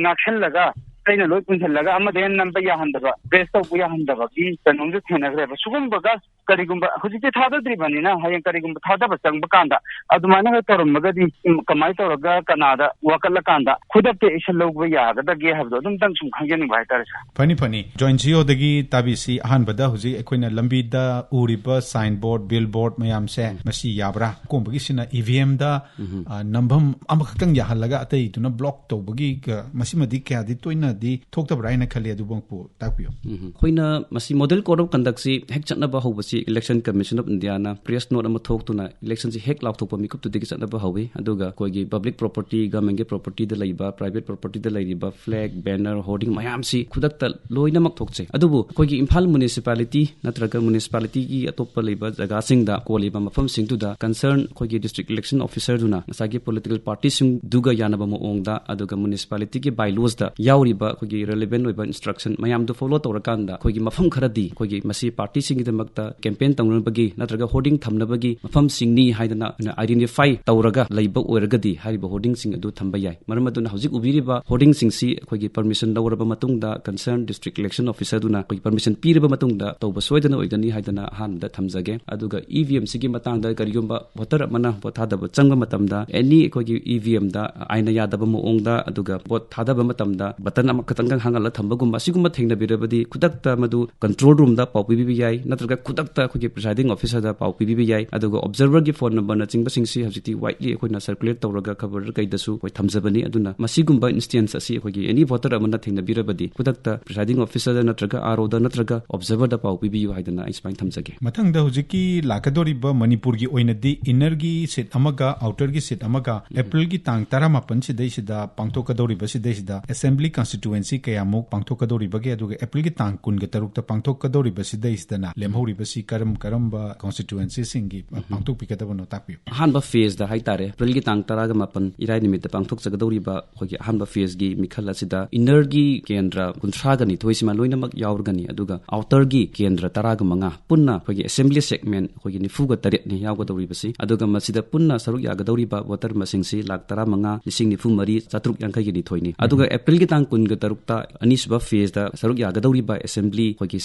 ꯉꯥꯛꯁꯜꯂꯒ, ꯆꯩꯅ ꯂꯣꯏ ꯄꯨꯟꯁꯤꯜꯂꯒ ꯑꯃꯗ ꯍꯦꯟꯅ ꯅꯝꯕ ꯌꯥꯍꯟꯗꯕ, press ꯇꯧꯕ ꯌꯥꯍꯟꯗꯕꯒꯤ ꯀꯩꯅꯣꯝꯁꯨ ꯊꯦꯡꯅꯈ꯭ꯔꯦꯕ꯫ ꯁꯤꯒꯨꯝꯕꯒ ꯀꯔꯤꯒꯨꯝꯕ ꯍꯧꯖꯤꯛꯇꯤ ꯊꯥꯗꯗ꯭ꯔꯤꯕꯅꯤꯅ ꯍꯌꯦꯡ ꯀꯔꯤꯒꯨꯝꯕ ꯊꯥꯗꯕ ꯆꯪꯕ ꯀꯥꯟꯗ ꯑꯗꯨꯃꯥꯏꯅꯒ ꯇꯧꯔꯝꯃꯒꯗꯤ, ꯎꯝ, ꯀꯃꯥꯏꯅ ꯇꯧꯔꯒ ꯀꯅꯥꯗ ꯋꯥꯀꯠꯂꯀꯥꯟꯗ ꯈꯨꯗꯛꯇ action ꯂꯧꯕ ꯌꯥꯒꯗꯒꯦ ꯍꯥꯏꯕꯗꯣ ꯑꯗꯨꯝꯇꯪ ꯁꯨꯝ ꯈꯪꯖꯅꯤꯡꯕ ꯍꯥꯏꯇꯥꯔꯦ, ꯁꯥꯔ꯫ ꯐꯅꯤ, ꯐꯅꯤ꯫ Joint C E O ꯗꯒꯤ ꯇꯥꯕꯤꯁꯤ꯫ ꯑꯍꯥꯟꯕꯗ ꯍꯧꯖꯤꯛ ꯑꯩꯈꯣꯏꯅ ꯂꯝꯕꯤꯗ ꯎꯔꯤꯕ sign board, billboard ꯃꯌꯥꯝꯁꯦ, ꯎꯝ꯫ ꯃꯁꯤ ꯌꯥꯕ꯭ꯔꯥ? ꯑꯀꯣꯟꯕꯒꯤꯁꯤꯅ E V M ꯗ, ꯎꯝ꯫ ꯑ, ꯅꯝꯐꯝ ꯑꯃꯈꯛꯇꯪ ꯌꯥꯍꯜꯂꯒ ꯑꯇꯩꯗꯨꯅ block ꯇꯧꯕꯒꯤ, ꯑ, ꯃꯁꯤꯃꯗꯤ ꯀꯌꯥꯗꯤ ꯇꯣꯏꯅꯗꯤ ꯊꯣꯛꯇꯕ꯭ꯔꯥ ꯍꯥꯏꯅ ꯈꯜꯂꯤ, ꯑꯗꯨꯃꯛꯄꯨ ꯇꯥꯛꯄꯤꯌꯨ꯫ ꯎꯝ꯫ ꯑꯩꯈꯣꯏꯅ ꯃꯁꯤ model code of conduct ꯁꯤ ꯍꯦꯛ ꯆꯠꯅꯕ ꯍꯧꯕꯁꯤ Election Commission of India ꯅ press note ꯑꯃ ꯊꯣꯛꯇꯨꯅ election ꯁꯤ ꯍꯦꯛ ꯂꯥꯎꯊꯣꯛꯄ ꯃꯤꯀꯨꯞꯇꯨꯗꯒꯤ ꯆꯠꯅꯕ ꯍꯧꯏ꯫ ꯑꯗꯨꯒ ꯑꯩꯈꯣꯏꯒꯤ public property, government ꯒꯤ property ꯗ ꯂꯩꯕ, private property ꯗ ꯂꯩꯔꯤꯕ flag, banner, hoarding ꯃꯌꯥꯝꯁꯤ ꯈꯨꯗꯛꯇ ꯂꯣꯏꯅꯃꯛ ꯊꯣꯛꯆꯩ꯫ ꯑꯗꯨꯕꯨ ꯑꯩꯈꯣꯏꯒꯤ ꯏꯝꯐꯥꯜ municipality ꯅꯠꯇ꯭ꯔꯒ municipality ꯒꯤ ꯑꯇꯣꯞꯄ ꯂꯩꯕ ꯖꯒꯥꯁꯤꯡꯗ ꯀꯣꯜꯂꯤꯕ ꯃꯐꯝꯁꯤꯡꯗꯨꯗ concern ꯑꯩꯈꯣꯏꯒꯤ district election officer ꯗꯨꯅ ꯉꯁꯥꯏꯒꯤ political party ꯁꯤꯡꯗꯨꯒ ꯌꯥꯅꯕ ꯃꯑꯣꯡꯗ, ꯑꯗꯨꯒ municipality ꯒꯤ by laws ꯇ ꯌꯥꯎꯔꯤꯕ ꯑꯩꯈꯣꯏꯒꯤ relevant ꯑꯣꯏꯕ instruction ꯃꯌꯥꯝꯗꯨ follow ꯇꯧꯔꯀꯥꯟꯗ, ꯑꯩꯈꯣꯏꯒꯤ ꯃꯐꯝ ꯈꯔꯗꯤ ꯑꯩꯈꯣꯏꯒꯤ ꯃꯁꯤ party ꯁꯤꯡꯒꯤꯗꯃꯛꯇ campaign ꯇꯧꯅꯕꯒꯤ ꯅꯠꯇ꯭ꯔꯒ hoarding ꯊꯝꯅꯕꯒꯤ ꯃꯐꯝꯁꯤꯡꯅꯤ ꯍꯥꯏꯗꯅ identify ꯇꯧꯔꯒ ꯂꯩꯕ ꯑꯣꯏꯔꯒꯗꯤ, ꯍꯥꯏꯔꯤꯕ hoarding ꯁꯤꯡ ꯑꯗꯨ ꯊꯝꯕ ꯌꯥꯏ꯫ ꯃꯔꯝ ꯑꯗꯨꯅ ꯍꯧꯖꯤꯛ ꯎꯕꯤꯔꯤꯕ hoarding ꯁꯤꯡꯁꯤ ꯑꯩꯈꯣꯏꯒꯤ permission ꯂꯧꯔꯕ ꯃꯇꯨꯡꯗ, concern district election officer ꯗꯨꯅ ꯑꯩꯈꯣꯏꯒꯤ permission ꯄꯤꯔꯕ ꯃꯇꯨꯡꯗ ꯇꯧꯕ ꯁꯣꯏꯗꯅ ꯑꯣꯏꯒꯅꯤ ꯍꯥꯏꯗꯅ ꯑꯍꯥꯟꯕꯗ ꯊꯝꯖꯒꯦ꯫ ꯑꯗꯨꯒ E V M ꯁꯤꯒꯤ ꯃꯇꯥꯡꯗ ꯀꯔꯤꯒꯨꯝꯕ voter ꯑꯃꯅ vote ꯊꯥꯗꯕ ꯆꯪꯕ ꯃꯇꯝꯗ, any ꯑꯩꯈꯣꯏꯒꯤ E V M ꯗ ꯑꯥꯏꯟꯅ ꯌꯥꯗꯕ ꯃꯑꯣꯡꯗ, ꯑꯗꯨꯒ vote ꯊꯥꯗꯕ ꯃꯇꯝꯗ button ꯑꯃ ꯈꯇꯪ ꯍꯥꯡꯍꯜꯂ ꯊꯝꯕꯒꯨꯝꯕ, ꯑꯁꯤꯒꯨꯝꯕ ꯊꯦꯡꯅꯕꯤꯔꯕꯗꯤ ꯈꯨꯗꯛꯇ ꯃꯗꯨ control roomꯗ ꯄꯥꯎ ꯄꯤꯕꯤꯕ ꯌꯥꯏ, ꯅꯠꯇ꯭ꯔꯒ ꯈꯨꯗꯛꯇ ꯑꯩꯈꯣꯏꯒꯤ presiding officerꯗ ꯄꯥꯎ ꯄꯤꯕꯤꯕ ꯌꯥꯏ꯫ ꯑꯗꯨꯒ observerꯒꯤ phone numberꯅꯆꯤꯡꯕꯁꯤꯡꯁꯤ ꯍꯧꯖꯤꯛꯇꯤ widely ꯑꯩꯈꯣꯏꯅ circulate ꯇꯧꯔꯒ ꯈꯕꯔ ꯀꯩꯗꯁꯨ ꯑꯩꯈꯣꯏ ꯊꯝꯖꯕꯅꯤ꯫ ꯑꯗꯨꯅ ꯃꯁꯤꯒꯨꯝꯕ instance ꯑꯁꯤ ꯑꯩꯈꯣꯏꯒꯤ any voter ꯑꯃꯅ ꯊꯦꯡꯅꯕꯤꯔꯕꯗꯤ ꯈꯨꯗꯛꯇ presiding officerꯗ ꯅꯠꯇ꯭ꯔꯒ ROꯗ ꯅꯠꯇ꯭ꯔꯒ observerꯗ ꯄꯥꯎ ꯄꯤꯕꯤꯌꯨ ꯍꯥꯏꯗꯅ ꯑꯩ ꯁꯨꯃꯥꯏꯅ ꯊꯝꯖꯒꯦ꯫ ꯃꯊꯪꯗ ꯍꯧꯖꯤꯛꯀꯤ ꯂꯥꯛꯀꯗꯧꯔꯤꯕ ꯃꯅꯤꯄꯨꯔꯒꯤ ꯑꯣꯏꯅꯗꯤ innerꯒꯤ seat ꯑꯃꯒ outerꯒꯤ seat ꯑꯃꯒ Aprilꯒꯤ ꯇꯥꯡ ꯇꯔꯥꯃꯥꯄꯟ ꯁꯤꯗꯩꯁꯤꯗ ꯄꯥꯡꯊꯣꯛꯀꯗꯧꯔꯤꯕ ꯁꯤꯗꯩꯁꯤꯗ assembly constituency ꯀꯌꯥꯃꯨꯛ ꯄꯥꯡꯊꯣꯛꯀꯗꯧꯔꯤꯕꯒꯦ, ꯑꯗꯨꯒ Aprilꯒꯤ ꯇꯥꯡ ꯀꯨꯟꯒ ꯇꯔꯨꯛꯇ ꯄꯥꯡꯊꯣꯛꯀꯗꯧꯔꯤꯕ ꯁꯤꯗꯩꯁꯤꯗꯅ ꯂꯦꯝꯍꯧꯔꯤꯕꯁꯤ ꯀꯔꯝ ꯀꯔꯝꯕ constituencyꯁꯤꯡꯒꯤ ꯄꯥꯡꯊꯣꯛꯄꯤꯒꯗꯕꯅꯣ ꯇꯥꯛꯄꯤꯌꯨ꯫ ꯑꯍꯥꯟꯕ phaseꯗ ꯍꯥꯏꯇꯥꯔꯦ, Aprilꯒꯤ ꯇꯥꯡ ꯇꯔꯥꯒ ꯃꯥꯄꯟ ꯏꯔꯥꯏ ꯅꯨꯃꯤꯠꯇ ꯄꯥꯡꯊꯣꯛꯆꯒꯗꯧꯔꯤꯕ ꯑꯩꯈꯣꯏꯒꯤ ꯑꯍꯥꯟꯕ phaseꯒꯤ ꯃꯤꯈꯜ ꯑꯁꯤꯗ innerꯒꯤ ꯀꯦꯟꯗ꯭ꯔ ꯀꯨꯟꯊ꯭ꯔꯥꯒ ꯅꯤꯊꯣꯏꯁꯤꯃ ꯂꯣꯏꯅꯃꯛ ꯌꯥꯎꯔꯒꯅꯤ, ꯑꯗꯨꯒ outerꯒꯤ ꯀꯦꯟꯗ꯭ꯔ ꯇꯔꯥꯒ ꯃꯉꯥ ꯄꯨꯟꯅ ꯑꯩꯈꯣꯏꯒꯤ assembly segment ꯑꯩꯈꯣꯏꯒꯤ ꯅꯤꯐꯨꯒ ꯇꯔꯦꯠꯅꯤ ꯌꯥꯎꯒꯗꯧꯔꯤꯕꯁꯤ꯫ ꯑꯗꯨꯒ ꯃꯁꯤꯗ ꯄꯨꯟꯅ ꯁꯔꯨꯛ ꯌꯥꯒꯗꯧꯔꯤꯕ voter ꯃꯁꯤꯡꯁꯤ ꯂꯥꯈ ꯇꯔꯥꯃꯉꯥ ꯂꯤꯁꯤꯡ ꯅꯤꯐꯨ ꯃꯔꯤ ꯆꯥꯇ꯭ꯔꯨꯛ ꯌꯥꯡꯈꯩꯒ ꯅꯤꯊꯣꯏꯅꯤ꯫ ꯑꯗꯨꯒ Aprilꯒꯤ ꯇꯥꯡ ꯀꯨꯟꯒ ꯇꯔꯨꯛꯇ ꯑꯅꯤꯁꯨꯕ phaseꯗ ꯁꯔꯨꯛ ꯌꯥꯒꯗꯧꯔꯤꯕ assembly ꯑꯩꯈꯣꯏꯒꯤ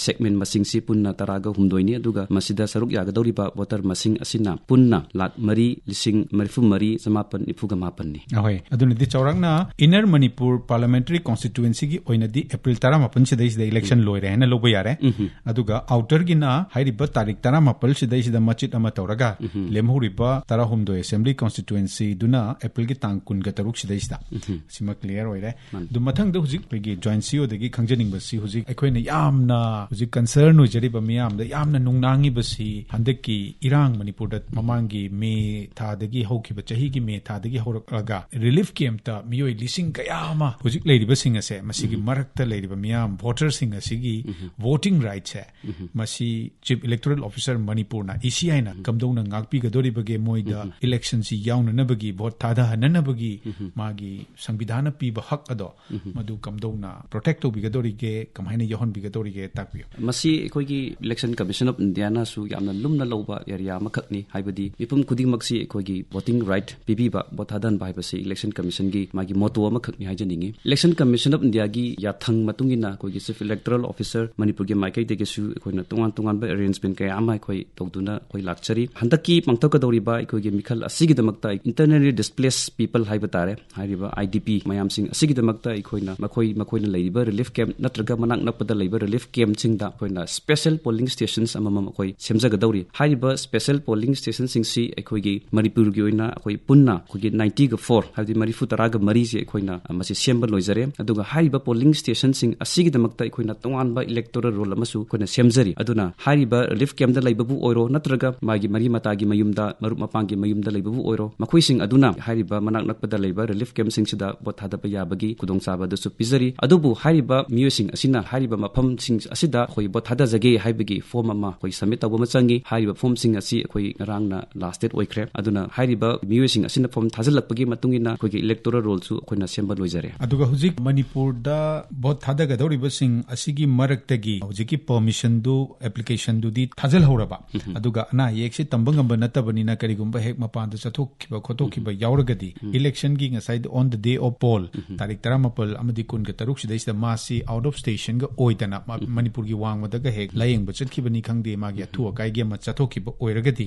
segment ꯃꯁꯤꯡꯁꯤ ꯄꯨꯟꯅ ꯇꯔꯥꯒ ꯍꯨꯝꯗꯣꯏꯅꯤ꯫ ꯑꯗꯨꯒ ꯃꯁꯤꯗ ꯁꯔꯨꯛ ꯌꯥꯒꯗꯧꯔꯤꯕ voter ꯃꯁꯤꯡ ꯑꯁꯤꯅ ꯄꯨꯟꯅ ꯂꯥꯈ ꯃꯔꯤ ꯂꯤꯁꯤꯡ ꯃꯔꯤꯐꯨ ꯃꯔꯤ ꯆꯃꯥꯄꯟ ꯅꯤꯐꯨꯒ ꯃꯥꯄꯟꯅꯤ꯫ ꯑꯍꯣꯏ, ꯑꯗꯨꯅꯗꯤ ꯆꯥꯎꯔꯥꯛꯅ Inner Manipur Parliamentary Constituencyꯒꯤ ꯑꯣꯏꯅꯗꯤ April ꯇꯔꯥꯃꯥꯄꯟ ꯁꯤꯗꯩꯁꯤꯗ election ꯂꯣꯏꯔꯦ ꯍꯥꯏꯅ ꯂꯧꯕ ꯌꯥꯔꯦ꯫ ꯎꯝ꯫ ꯑꯗꯨꯒ outerꯒꯤꯅ ꯍꯥꯏꯔꯤꯕ ꯇꯥꯔꯤꯛ ꯇꯔꯥꯃꯥꯄꯜ ꯁꯤꯗꯩꯁꯤꯗ ꯃꯆꯤꯠ ꯑꯃ ꯇꯧꯔꯒ ꯎꯝ꯫ ꯂꯦꯝꯍꯧꯔꯤꯕ ꯇꯔꯥꯍꯨꯝꯗꯣꯏ assembly constituencyꯗꯨꯅ Aprilꯒꯤ ꯇꯥꯡ ꯀꯨꯟꯒ ꯇꯔꯨꯛ ꯁꯤꯗꯩꯁꯤꯗ꯫ ꯎꯝ꯫ ꯁꯤꯃ clear ꯑꯣꯏꯔꯦ꯫ ꯃꯥꯅꯤ꯫ ꯑꯗꯨ ꯃꯊꯪꯗ ꯍꯧꯖꯤꯛ ꯑꯩꯈꯣꯏꯒꯤ Joint CEOꯗꯒꯤ ꯈꯪꯖꯅꯤꯡꯕꯁꯤ, ꯍꯧꯖꯤꯛ ꯑꯩꯈꯣꯏꯅ ꯌꯥꯝꯅ ꯍꯧꯖꯤꯛ concern ꯑꯣꯏꯖꯔꯤꯕ ꯃꯤꯌꯥꯝꯗ ꯌꯥꯝꯅ ꯅꯨꯡꯅꯥꯡꯉꯤꯕꯁꯤ ꯍꯟꯗꯛꯀꯤ ꯏꯔꯥꯡ ꯃꯅꯤꯄꯨꯔꯗ ꯃꯃꯥꯡꯒꯤ ꯃꯦ ꯊꯥꯗꯒꯤ ꯍꯧꯈꯤꯕ, ꯆꯍꯤꯒꯤ ꯃꯦ ꯊꯥꯗꯒꯤ ꯍꯧꯔꯛꯂꯒ relief campꯇ ꯃꯤꯑꯣꯏ ꯂꯤꯁꯤꯡ ꯀꯌꯥ ꯑꯃ ꯍꯧꯖꯤꯛ ꯂꯩꯔꯤꯕꯁꯤꯡ ꯑꯁꯦ, ꯃꯁꯤꯒꯤ ꯎꯝ꯫ ꯃꯔꯛꯇ ꯂꯩꯔꯤꯕ ꯃꯤꯌꯥꯝ voterꯁꯤꯡ ꯑꯁꯤꯒꯤ ꯎꯝ꯫ Voting rightꯁꯦ ꯎꯝ꯫ ꯃꯁꯤ Chief Electoral Officer ꯃꯅꯤꯄꯨꯔꯅ, ECIꯅ ꯎꯝ꯫ ꯀꯝꯗꯧꯅ ꯉꯥꯛꯄꯤꯒꯗꯧꯔꯤꯕꯒꯦ, ꯃꯣꯏꯗ ꯎꯝ꯫ Electionꯁꯤ ꯌꯥꯎꯅꯅꯕꯒꯤ, vote ꯊꯥꯗꯍꯟꯅꯅꯕꯒꯤ ꯎꯝ꯫ ꯃꯥꯒꯤ ꯁꯪꯕꯤꯙꯥꯟꯅ ꯄꯤꯕ ꯍꯛ ꯑꯗꯣ ꯎꯝ꯫ ꯃꯗꯨ ꯀꯝꯗꯧꯅ protect ꯇꯧꯕꯤꯒꯗꯧꯔꯤꯒꯦ, ꯀꯃꯥꯏꯅ ꯌꯥꯎꯍꯟꯕꯤꯒꯗꯧꯔꯤꯒꯦ ꯇꯥꯛꯄꯤꯌꯨ꯫ ꯃꯁꯤ ꯑꯩꯈꯣꯏꯒꯤ Election Commission of Indiaꯅꯁꯨ ꯌꯥꯝꯅ ꯂꯨꯝꯅ ꯂꯧꯕ area ꯑꯃꯈꯛꯅꯤ, ꯍꯥꯏꯕꯗꯤ ꯃꯤꯄꯨꯝ ꯈꯨꯗꯤꯡꯃꯛꯁꯤ ꯑꯩꯈꯣꯏꯒꯤ voting right ꯄꯤꯕꯤꯕ, vote ꯊꯥꯗꯍꯟꯕ ꯍꯥꯏꯕꯁꯤ Election Commissionꯒꯤ ꯃꯥꯒꯤ motto ꯑꯃꯈꯛꯅꯤ ꯍꯥꯏꯖꯅꯤꯡꯉꯤ꯫ Election Commission of Indiaꯒꯤ ꯌꯥꯊꯪ ꯃꯇꯨꯡ ꯏꯟꯅ ꯑꯩꯈꯣꯏꯒꯤ Chief Electoral Officer ꯃꯅꯤꯄꯨꯔꯒꯤ ꯃꯥꯏꯀꯩꯗꯒꯤꯁꯨ ꯑꯩꯈꯣꯏꯅ ꯇꯣꯉꯥꯟ ꯇꯣꯉꯥꯟꯕ arrangement ꯀꯌꯥ ꯑꯃ ꯑꯩꯈꯣꯏ ꯇꯧꯗꯨꯅ ꯑꯩꯈꯣꯏ ꯂꯥꯛꯆꯔꯤ꯫ ꯍꯟꯗꯛꯀꯤ ꯄꯥꯡꯊꯣꯛꯀꯗꯧꯔꯤꯕ ꯑꯩꯈꯣꯏꯒꯤ ꯃꯤꯈꯜ ꯑꯁꯤꯒꯤꯗꯃꯛꯇ internally displaced people ꯍꯥꯏꯕ ꯇꯥꯔꯦ, ꯍꯥꯏꯔꯤꯕ IDP ꯃꯌꯥꯝꯁꯤꯡ ꯑꯁꯤꯒꯤꯗꯃꯛꯇ ꯑꯩꯈꯣꯏꯅ ꯑꯩꯈꯣꯏ ꯃꯈꯣꯏꯅ ꯂꯩꯔꯤꯕ relief camp ꯅꯠꯇ꯭ꯔꯒ ꯃꯅꯥꯛ ꯅꯛꯄꯗ ꯂꯩꯕ relief campꯁꯤꯡꯗ ꯑꯩꯈꯣꯏꯅ special polling stations ꯑꯃꯃꯝ ꯑꯩꯈꯣꯏ ꯁꯦꯝꯖꯒꯗꯧꯔꯤ꯫ ꯍꯥꯏꯔꯤꯕ special polling stationꯁꯤꯡꯁꯤ ꯑꯩꯈꯣꯏꯒꯤ ꯃꯅꯤꯄꯨꯔꯒꯤ ꯑꯣꯏꯅ ꯑꯩꯈꯣꯏ ꯄꯨꯟꯅ ꯑꯩꯈꯣꯏꯒꯤ ninety four, ꯍꯥꯏꯕꯗꯤ ꯃꯔꯤꯐꯨ ꯇꯔꯥꯒ ꯃꯔꯤꯁꯦ ꯑꯩꯈꯣꯏꯅ ꯃꯁꯤ ꯁꯦꯝꯕ ꯂꯣꯏꯖꯔꯦ꯫ ꯑꯗꯨꯒ ꯍꯥꯏꯔꯤꯕ polling stationꯁꯤꯡ ꯑꯁꯤꯒꯤꯗꯃꯛꯇ ꯑꯩꯈꯣꯏꯅ ꯇꯣꯉꯥꯟꯕ electoral roll ꯑꯃꯁꯨ ꯑꯩꯈꯣꯏꯅ ꯁꯦꯝꯖꯔꯤ꯫ ꯑꯗꯨꯅ ꯍꯥꯏꯔꯤꯕ relief campꯇ ꯂꯩꯕꯕꯨ ꯑꯣꯏꯔꯣ, ꯅꯠꯇ꯭ꯔꯒ ꯃꯥꯒꯤ ꯃꯔꯤ ꯃꯇꯥꯒꯤ ꯃꯌꯨꯝꯗ, ꯃꯔꯨꯞ ꯃꯄꯥꯡꯒꯤ ꯃꯌꯨꯝꯗ ꯂꯩꯕꯕꯨ ꯑꯣꯏꯔꯣ, ꯃꯈꯣꯏꯁꯤꯡ ꯑꯗꯨꯅ ꯍꯥꯏꯔꯤꯕ ꯃꯅꯥꯛ ꯅꯛꯄꯗ ꯂꯩꯕ relief campꯁꯤꯡꯁꯤꯗ ꯚꯣꯠ ꯊꯥꯗꯕ ꯌꯥꯕꯒꯤ ꯈꯨꯗꯣꯡꯆꯥꯕ ꯑꯗꯨꯁꯨ ꯄꯤꯖꯔꯤ꯫ ꯑꯗꯨꯕꯨ ꯍꯥꯏꯔꯤꯕ ꯃꯤꯑꯣꯏꯁꯤꯡ ꯑꯁꯤꯅ ꯍꯥꯏꯔꯤꯕ ꯃꯐꯝꯁꯤꯡ ꯑꯁꯤꯗ ꯑꯩꯈꯣꯏ ꯚꯣꯠ ꯊꯥꯗꯖꯒꯦ ꯍꯥꯏꯕꯒꯤ form ꯑꯃ ꯑꯩꯈꯣꯏ submit ꯇꯧꯕ ꯑꯃ ꯆꯪꯉꯤ꯫ ꯍꯥꯏꯔꯤꯕ formꯁꯤꯡ ꯑꯁꯤ ꯑꯩꯈꯣꯏ ꯉꯔꯥꯡꯅ last date ꯑꯣꯏꯈ꯭ꯔꯦ꯫ ꯑꯗꯨꯅ ꯍꯥꯏꯔꯤꯕ ꯃꯤꯑꯣꯏꯁꯤꯡ ꯑꯁꯤꯅ form ꯊꯥꯖꯤꯜꯂꯛꯄꯒꯤ ꯃꯇꯨꯡ ꯏꯟꯅ ꯑꯩꯈꯣꯏꯒꯤ electoral rollꯁꯨ ꯑꯩꯈꯣꯏꯅ ꯁꯦꯝꯕ ꯂꯣꯏꯖꯔꯦ꯫ ꯑꯗꯨꯒ ꯍꯧꯖꯤꯛ ꯃꯅꯤꯄꯨꯔꯗ ꯚꯣꯠ ꯊꯥꯗꯒꯗꯧꯔꯤꯕꯁꯤꯡ ꯑꯁꯤꯒꯤ ꯃꯔꯛꯇꯒꯤ ꯍꯧꯖꯤꯛꯀꯤ permissionꯗꯨ, applicationꯗꯨꯗꯤ ꯊꯥꯖꯤꯜꯍꯧꯔꯕ, ꯑꯗꯨꯒ ꯑꯅꯥ ꯑꯌꯦꯛꯁꯤ ꯇꯝꯕ ꯉꯝꯕ ꯅꯠꯇꯕꯅꯤꯅ ꯀꯔꯤꯒꯨꯝꯕ ꯍꯦꯛ ꯃꯄꯥꯟꯗ ꯆꯠꯊꯣꯛꯈꯤꯕ ꯈꯣꯠꯇꯣꯛꯈꯤꯕ ꯌꯥꯎꯔꯒꯗꯤ electionꯒꯤ ꯉꯁꯥꯏ on the day of poll, ꯇꯥꯔꯤꯛ ꯇꯔꯥꯃꯥꯄꯜ ꯑꯃꯗꯤ ꯀꯨꯟꯒ ꯇꯔꯨꯛ ꯁꯤꯗꯩꯁꯤꯗ ꯃꯥꯁꯤ out of stationꯒ ꯑꯣꯏꯗꯅ ꯃ-, ꯃꯅꯤꯄꯨꯔꯒꯤ ꯋꯥꯡꯃꯗꯒ ꯍꯦꯛ ꯂꯥꯌꯦꯡꯕ ꯆꯠꯈꯤꯕꯅꯤ ꯈꯪꯗꯦ, ꯃꯥꯒꯤ ꯑꯊꯨ ꯑꯀꯥꯏꯒꯤ ꯑꯃ ꯆꯠꯊꯣꯛꯈꯤꯕ ꯑꯣꯏꯔꯒꯗꯤ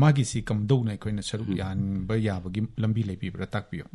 ꯃꯥꯒꯤꯁꯤ ꯀꯝꯗꯧꯅ ꯑꯩꯈꯣꯏꯅ ꯁꯔꯨꯛ ꯌꯥꯍꯟꯕ ꯌꯥꯕꯒꯤ ꯂꯝꯕꯤ ꯂꯩꯕꯤꯕ꯭ꯔꯥ, ꯇꯥꯛꯄꯤꯌꯨ꯫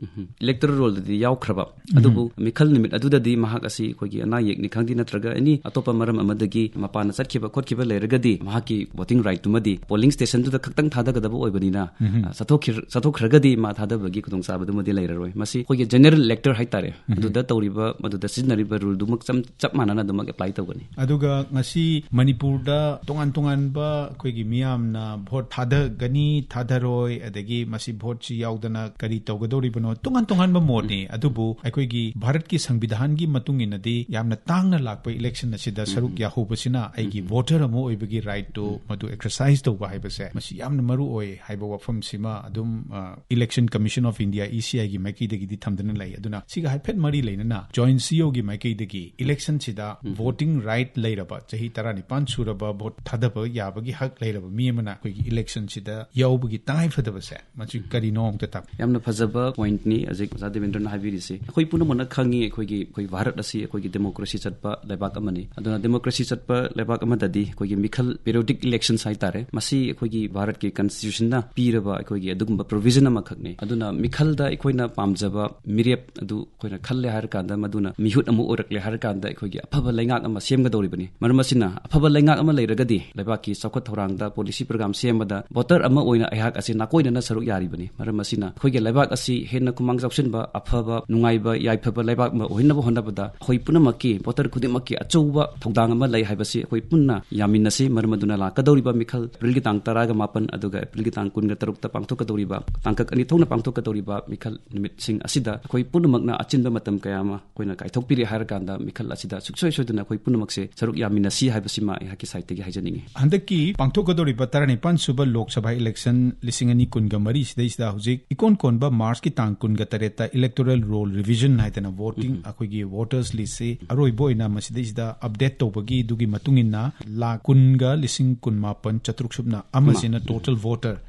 Electoral rollꯗꯗꯤ ꯌꯥꯎꯈ꯭ꯔꯕ, ꯑꯗꯨꯕꯨ ꯃꯤꯈꯜ ꯅꯨꯃꯤꯠ ꯑꯗꯨꯗꯗꯤ ꯃꯍꯥꯛ ꯑꯁꯤ ꯑꯩꯈꯣꯏꯒꯤ ꯑꯅꯥ ꯑꯌꯦꯛꯅꯤ ꯈꯪꯗꯦ ꯅꯠꯇ꯭ꯔꯒ any ꯑꯇꯣꯞꯄ ꯃꯔꯝ ꯑꯃꯗꯒꯤ ꯃꯄꯥꯟꯗ ꯆꯠꯈꯤꯕ ꯈꯣꯠꯈꯤꯕ ꯂꯩꯔꯒꯗꯤ ꯃꯍꯥꯛꯀꯤ voting rightꯇꯨꯃꯗꯤ polling stationꯗꯨꯗ ꯈꯛꯇꯪ ꯊꯥꯗꯒꯗꯕ ꯑꯣꯏꯕꯅꯤꯅ, ꯑ, ꯆꯠꯊꯣꯛꯈꯤ-, ꯆꯠꯊꯣꯛꯈ꯭ꯔꯒꯗꯤ ꯃꯥ ꯊꯥꯗꯕꯒꯤ ꯈꯨꯗꯣꯡꯆꯥꯕꯗꯨꯃꯗꯤ ꯂꯩꯔꯔꯣꯏ꯫ ꯃꯁꯤ ꯑꯩꯈꯣꯏꯒꯤ general elector ꯍꯥꯏꯇꯥꯔꯦ, ꯑꯗꯨꯗ ꯇꯧꯔꯤꯕ, ꯃꯗꯨꯗ ꯁꯤꯖꯤꯟꯅꯔꯤꯕ ruleꯗꯨꯃꯛ ꯆꯝ-, ꯆꯞ ꯃꯥꯟꯅꯅ ꯑꯗꯨꯃꯛ apply ꯇꯧꯒꯅꯤ꯫ ꯑꯗꯨꯒ ꯉꯁꯤ ꯃꯅꯤꯄꯨꯔꯗ ꯇꯣꯉꯥꯟ ꯇꯣꯉꯥꯟꯕ ꯑꯩꯈꯣꯏꯒꯤ ꯃꯤꯌꯥꯝꯅ ꯚꯣꯠ ꯊꯥꯗꯒꯅꯤ, ꯊꯥꯗꯔꯣꯏ, ꯑꯗꯒꯤ ꯃꯁꯤ ꯚꯣꯠꯁꯤ ꯌꯥꯎꯗꯅ ꯀꯔꯤ ꯇꯧꯒꯗꯧꯔꯤꯕꯅꯣ, ꯇꯣꯉꯥꯟ ꯇꯣꯉꯥꯟꯕ ꯃꯣꯠꯅꯤ꯫ ꯑꯗꯨꯕꯨ ꯑꯩꯈꯣꯏꯒꯤ ꯚꯥꯔꯠꯀꯤ ꯁꯪꯕꯤꯙꯥꯟꯒꯤ ꯃꯇꯨꯡ ꯏꯟꯅꯗꯤ ꯌꯥꯝꯅ ꯇꯥꯡꯅ ꯂꯥꯛꯄ election ꯑꯁꯤꯗ ꯁꯔꯨꯛ ꯌꯥꯍꯧꯕꯁꯤꯅ ꯑꯩꯒꯤ voter ꯑꯃ ꯑꯣꯏꯕꯒꯤ rightꯇꯨ ꯃꯗꯨ exercise ꯇꯧꯕ ꯍꯥꯏꯕꯁꯦ ꯃꯁꯤ ꯌꯥꯝꯅ ꯃꯔꯨ ꯑꯣꯏ ꯍꯥꯏꯕ ꯋꯥꯐꯝꯁꯤꯃ ꯑꯗꯨꯝ, ꯑ, Election Commission of India, ECIꯒꯤ ꯃꯥꯏꯀꯩꯗꯒꯤꯗꯤ ꯊꯝꯗꯨꯅ ꯂꯩ꯫ ꯑꯗꯨꯅ ꯁꯤꯒ ꯍꯥꯏꯐꯦꯠ ꯃꯔꯤ ꯂꯩꯅꯅ Joint CEOꯒꯤ ꯃꯥꯏꯀꯩꯗꯒꯤ electionꯁꯤꯗ voting right ꯂꯩꯔꯕ, ꯆꯍꯤ ꯇꯔꯥꯅꯤꯄꯥꯟ ꯁꯨꯔꯕ, ꯚꯣꯠ ꯊꯥꯗꯕ ꯌꯥꯕꯒꯤ ꯍꯛ ꯂꯩꯔꯕ ꯃꯤ ꯑꯃꯅ ꯑꯩꯈꯣꯏꯒꯤ electionꯁꯤꯗ ꯌꯥꯎꯕꯒꯤ ꯇꯉꯥꯏ ꯐꯗꯕꯁꯦ ꯃꯁꯤ ꯀꯔꯤꯅꯣ ꯑꯝꯇ ꯇꯥꯛꯄꯤꯌꯨ꯫ ꯌꯥꯝꯅ ꯐꯖꯕ pointꯅꯤ ꯍꯧꯖꯤꯛ ꯑꯣꯖꯥ ꯗꯦꯕꯦꯟꯗ꯭ꯔꯅ ꯍꯥꯏꯕꯤꯔꯤꯁꯤ꯫ ꯑꯩꯈꯣꯏ ꯄꯨꯝꯅꯃꯛꯅ ꯈꯪꯉꯤ, ꯑꯩꯈꯣꯏꯒꯤ, ꯑꯩꯈꯣꯏ ꯚꯥꯔꯠ ꯑꯁꯤ ꯑꯩꯈꯣꯏꯒꯤ democracy ꯆꯠꯄ ꯂꯩꯕꯥꯛ ꯑꯃꯅꯤ꯫ ꯑꯗꯨꯅ democracy ꯆꯠꯄ ꯂꯩꯕꯥꯛ ꯑꯃꯗꯗꯤ ꯑꯩꯈꯣꯏꯒꯤ ꯃꯤꯈꯜ periodic elections ꯍꯥꯏꯇꯥꯔꯦ, ꯃꯁꯤ ꯑꯩꯈꯣꯏꯒꯤ ꯚꯥꯔꯠꯀꯤ constitutionꯅ ꯄꯤꯔꯕ ꯑꯩꯈꯣꯏꯒꯤ ꯑꯗꯨꯒꯨꯝꯕ provision ꯑꯃꯈꯛꯅꯤ꯫ ꯑꯗꯨꯅ ꯃꯤꯈꯜꯗ ꯑꯩꯈꯣꯏꯅ ꯄꯥꯝꯖꯕ ꯃꯤꯔꯦꯞ ꯑꯗꯨ ꯑꯩꯈꯣꯏꯅ ꯈꯜꯂꯦ ꯍꯥꯏꯔꯀꯥꯟꯗ ꯃꯗꯨꯅ ꯃꯤꯍꯨꯠ ꯑꯃ ꯑꯣꯏꯔꯛꯂꯦ ꯍꯥꯏꯔꯀꯥꯟꯗ ꯑꯩꯈꯣꯏꯒꯤ ꯑꯐꯕ ꯂꯩꯉꯥꯛ ꯑꯃ ꯁꯦꯝꯒꯗꯧꯔꯤꯕꯅꯤ꯫ ꯃꯔꯝ ꯑꯁꯤꯅ ꯑꯐꯕ ꯂꯩꯉꯥꯛ ꯑꯃ ꯂꯩꯔꯒꯗꯤ ꯂꯩꯕꯥꯛꯀꯤ ꯆꯥꯎꯈꯠ ꯊꯧꯔꯥꯡꯗ, ꯄꯣꯂꯤꯁꯤ ꯄ꯭ꯔꯣꯒ꯭ꯔꯥꯝ ꯁꯦꯝꯕꯗ ꯚꯣꯇꯔ ꯑꯃ ꯑꯣꯏꯅ ꯑꯩꯍꯥꯛ ꯑꯁꯤ ꯅꯥꯀꯣꯏꯅꯅ ꯁꯔꯨꯛ ꯌꯥꯔꯤꯕꯅꯤ꯫ ꯃꯔꯝ ꯑꯁꯤꯅ ꯑꯩꯈꯣꯏꯒꯤ ꯂꯩꯕꯥꯛ ꯑꯁꯤ ꯍꯦꯟꯅ ꯈꯨꯃꯥꯡ ꯆꯥꯎꯁꯤꯟꯕ, ꯑꯐꯕ, ꯅꯨꯡꯉꯥꯏꯕ, ꯌꯥꯏꯐꯕ ꯂꯩꯕꯥꯛ ꯑꯃ ꯑꯣꯏꯍꯟꯅꯕ ꯍꯣꯠꯅꯕꯗ ꯑꯩꯈꯣꯏ ꯄꯨꯝꯅꯃꯛꯀꯤ, ꯚꯣꯇꯔ ꯈꯨꯗꯤꯡꯃꯛꯀꯤ ꯑꯆꯧꯕ ꯊꯧꯗꯥꯡ ꯑꯃ ꯂꯩ ꯍꯥꯏꯕꯁꯤ ꯑꯩꯈꯣꯏ ꯄꯨꯟꯅ ꯌꯥꯃꯤꯟꯅꯁꯤ꯫ ꯃꯔꯝ ꯑꯗꯨꯅ ꯂꯥꯛꯀꯗꯧꯔꯤꯕ ꯃꯤꯈꯜ ꯑꯦꯄ꯭ꯔꯤꯜꯒꯤ ꯇꯥꯡ ꯇꯔꯥꯒ ꯃꯥꯄꯟ ꯑꯗꯨꯒ ꯑꯦꯄ꯭ꯔꯤꯜꯒꯤ ꯇꯥꯡ ꯀꯨꯟꯒ ꯇꯔꯨꯛꯇ ꯄꯥꯡꯊꯣꯛꯀꯗꯧꯔꯤꯕ, ꯇꯥꯡꯀꯛ ꯑꯅꯤ ꯊꯣꯛꯅ ꯄꯥꯡꯊꯣꯛꯀꯗꯧꯔꯤꯕ ꯃꯤꯈꯜ ꯅꯨꯃꯤꯠꯁꯤꯡ ꯑꯁꯤꯗ ꯑꯩꯈꯣꯏ ꯄꯨꯝꯅꯃꯛꯅ ꯑꯆꯤꯟꯕ ꯃꯇꯝ ꯀꯌꯥ ꯑꯃ ꯑꯩꯈꯣꯏꯅ ꯀꯥꯏꯊꯣꯛꯄꯤꯔꯦ ꯍꯥꯏꯔꯀꯥꯟꯗ ꯃꯤꯈꯜ ꯑꯁꯤꯗ ꯁꯨꯡꯁꯣꯏ ꯁꯣꯏꯗꯅ ꯑꯩꯈꯣꯏ ꯄꯨꯝꯅꯃꯛꯁꯦ ꯁꯔꯨꯛ ꯌꯥꯃꯤꯟꯅꯁꯤ ꯍꯥꯏꯕꯁꯤꯃ ꯑꯩꯍꯥꯛꯀꯤ ꯁꯥꯏꯠꯇꯒꯤ ꯍꯥꯏꯖꯅꯤꯡꯉꯤ꯫ ꯍꯟꯗꯛꯀꯤ ꯄꯥꯡꯊꯣꯛꯀꯗꯧꯔꯤꯕ ꯇꯔꯥꯅꯤꯄꯥꯟ ꯁꯨꯕ ꯂꯣꯛ ꯁꯚꯥ ꯏꯂꯦꯛꯁꯟ ꯂꯤꯁꯤꯡ ꯑꯅꯤ ꯀꯨꯟꯒ ꯃꯔꯤ ꯁꯤꯗꯩꯁꯤꯗ ꯍꯧꯖꯤꯛ ꯏꯀꯣꯟ ꯀꯣꯟꯕ ꯃꯥꯔꯆꯀꯤ ꯇꯥꯡ ꯀꯨꯟꯒ ꯇꯔꯦꯠꯇ ꯏꯂꯦꯛꯇꯣꯔꯦꯜ ꯔꯣꯜ ꯔꯤꯚꯤꯖꯟ ꯍꯥꯏꯗꯅ ꯚꯣꯇꯤꯡ, ꯎꯝ꯫ ꯑꯩꯈꯣꯏꯒꯤ ꯚꯣꯇꯔꯁ ꯂꯤꯁꯁꯤ ꯑꯔꯣꯏꯕ ꯑꯣꯏꯅ ꯃꯁꯤꯗꯩꯁꯤꯗ ꯑꯞꯗꯦꯠ ꯇꯧꯕꯒꯤ ꯑꯗꯨꯒꯤ ꯃꯇꯨꯡ ꯏꯟꯅ ꯂꯥꯈ ꯀꯨꯟꯒ ꯂꯤꯁꯤꯡ ꯀꯨꯟꯃꯥꯄꯟ ꯆꯥꯇ꯭ꯔꯨꯛ ꯁꯨꯞꯅ ꯑꯃꯁꯤꯅ ꯎꯝ꯫ ꯇꯣꯇꯦꯜ ꯚꯣꯇꯔ,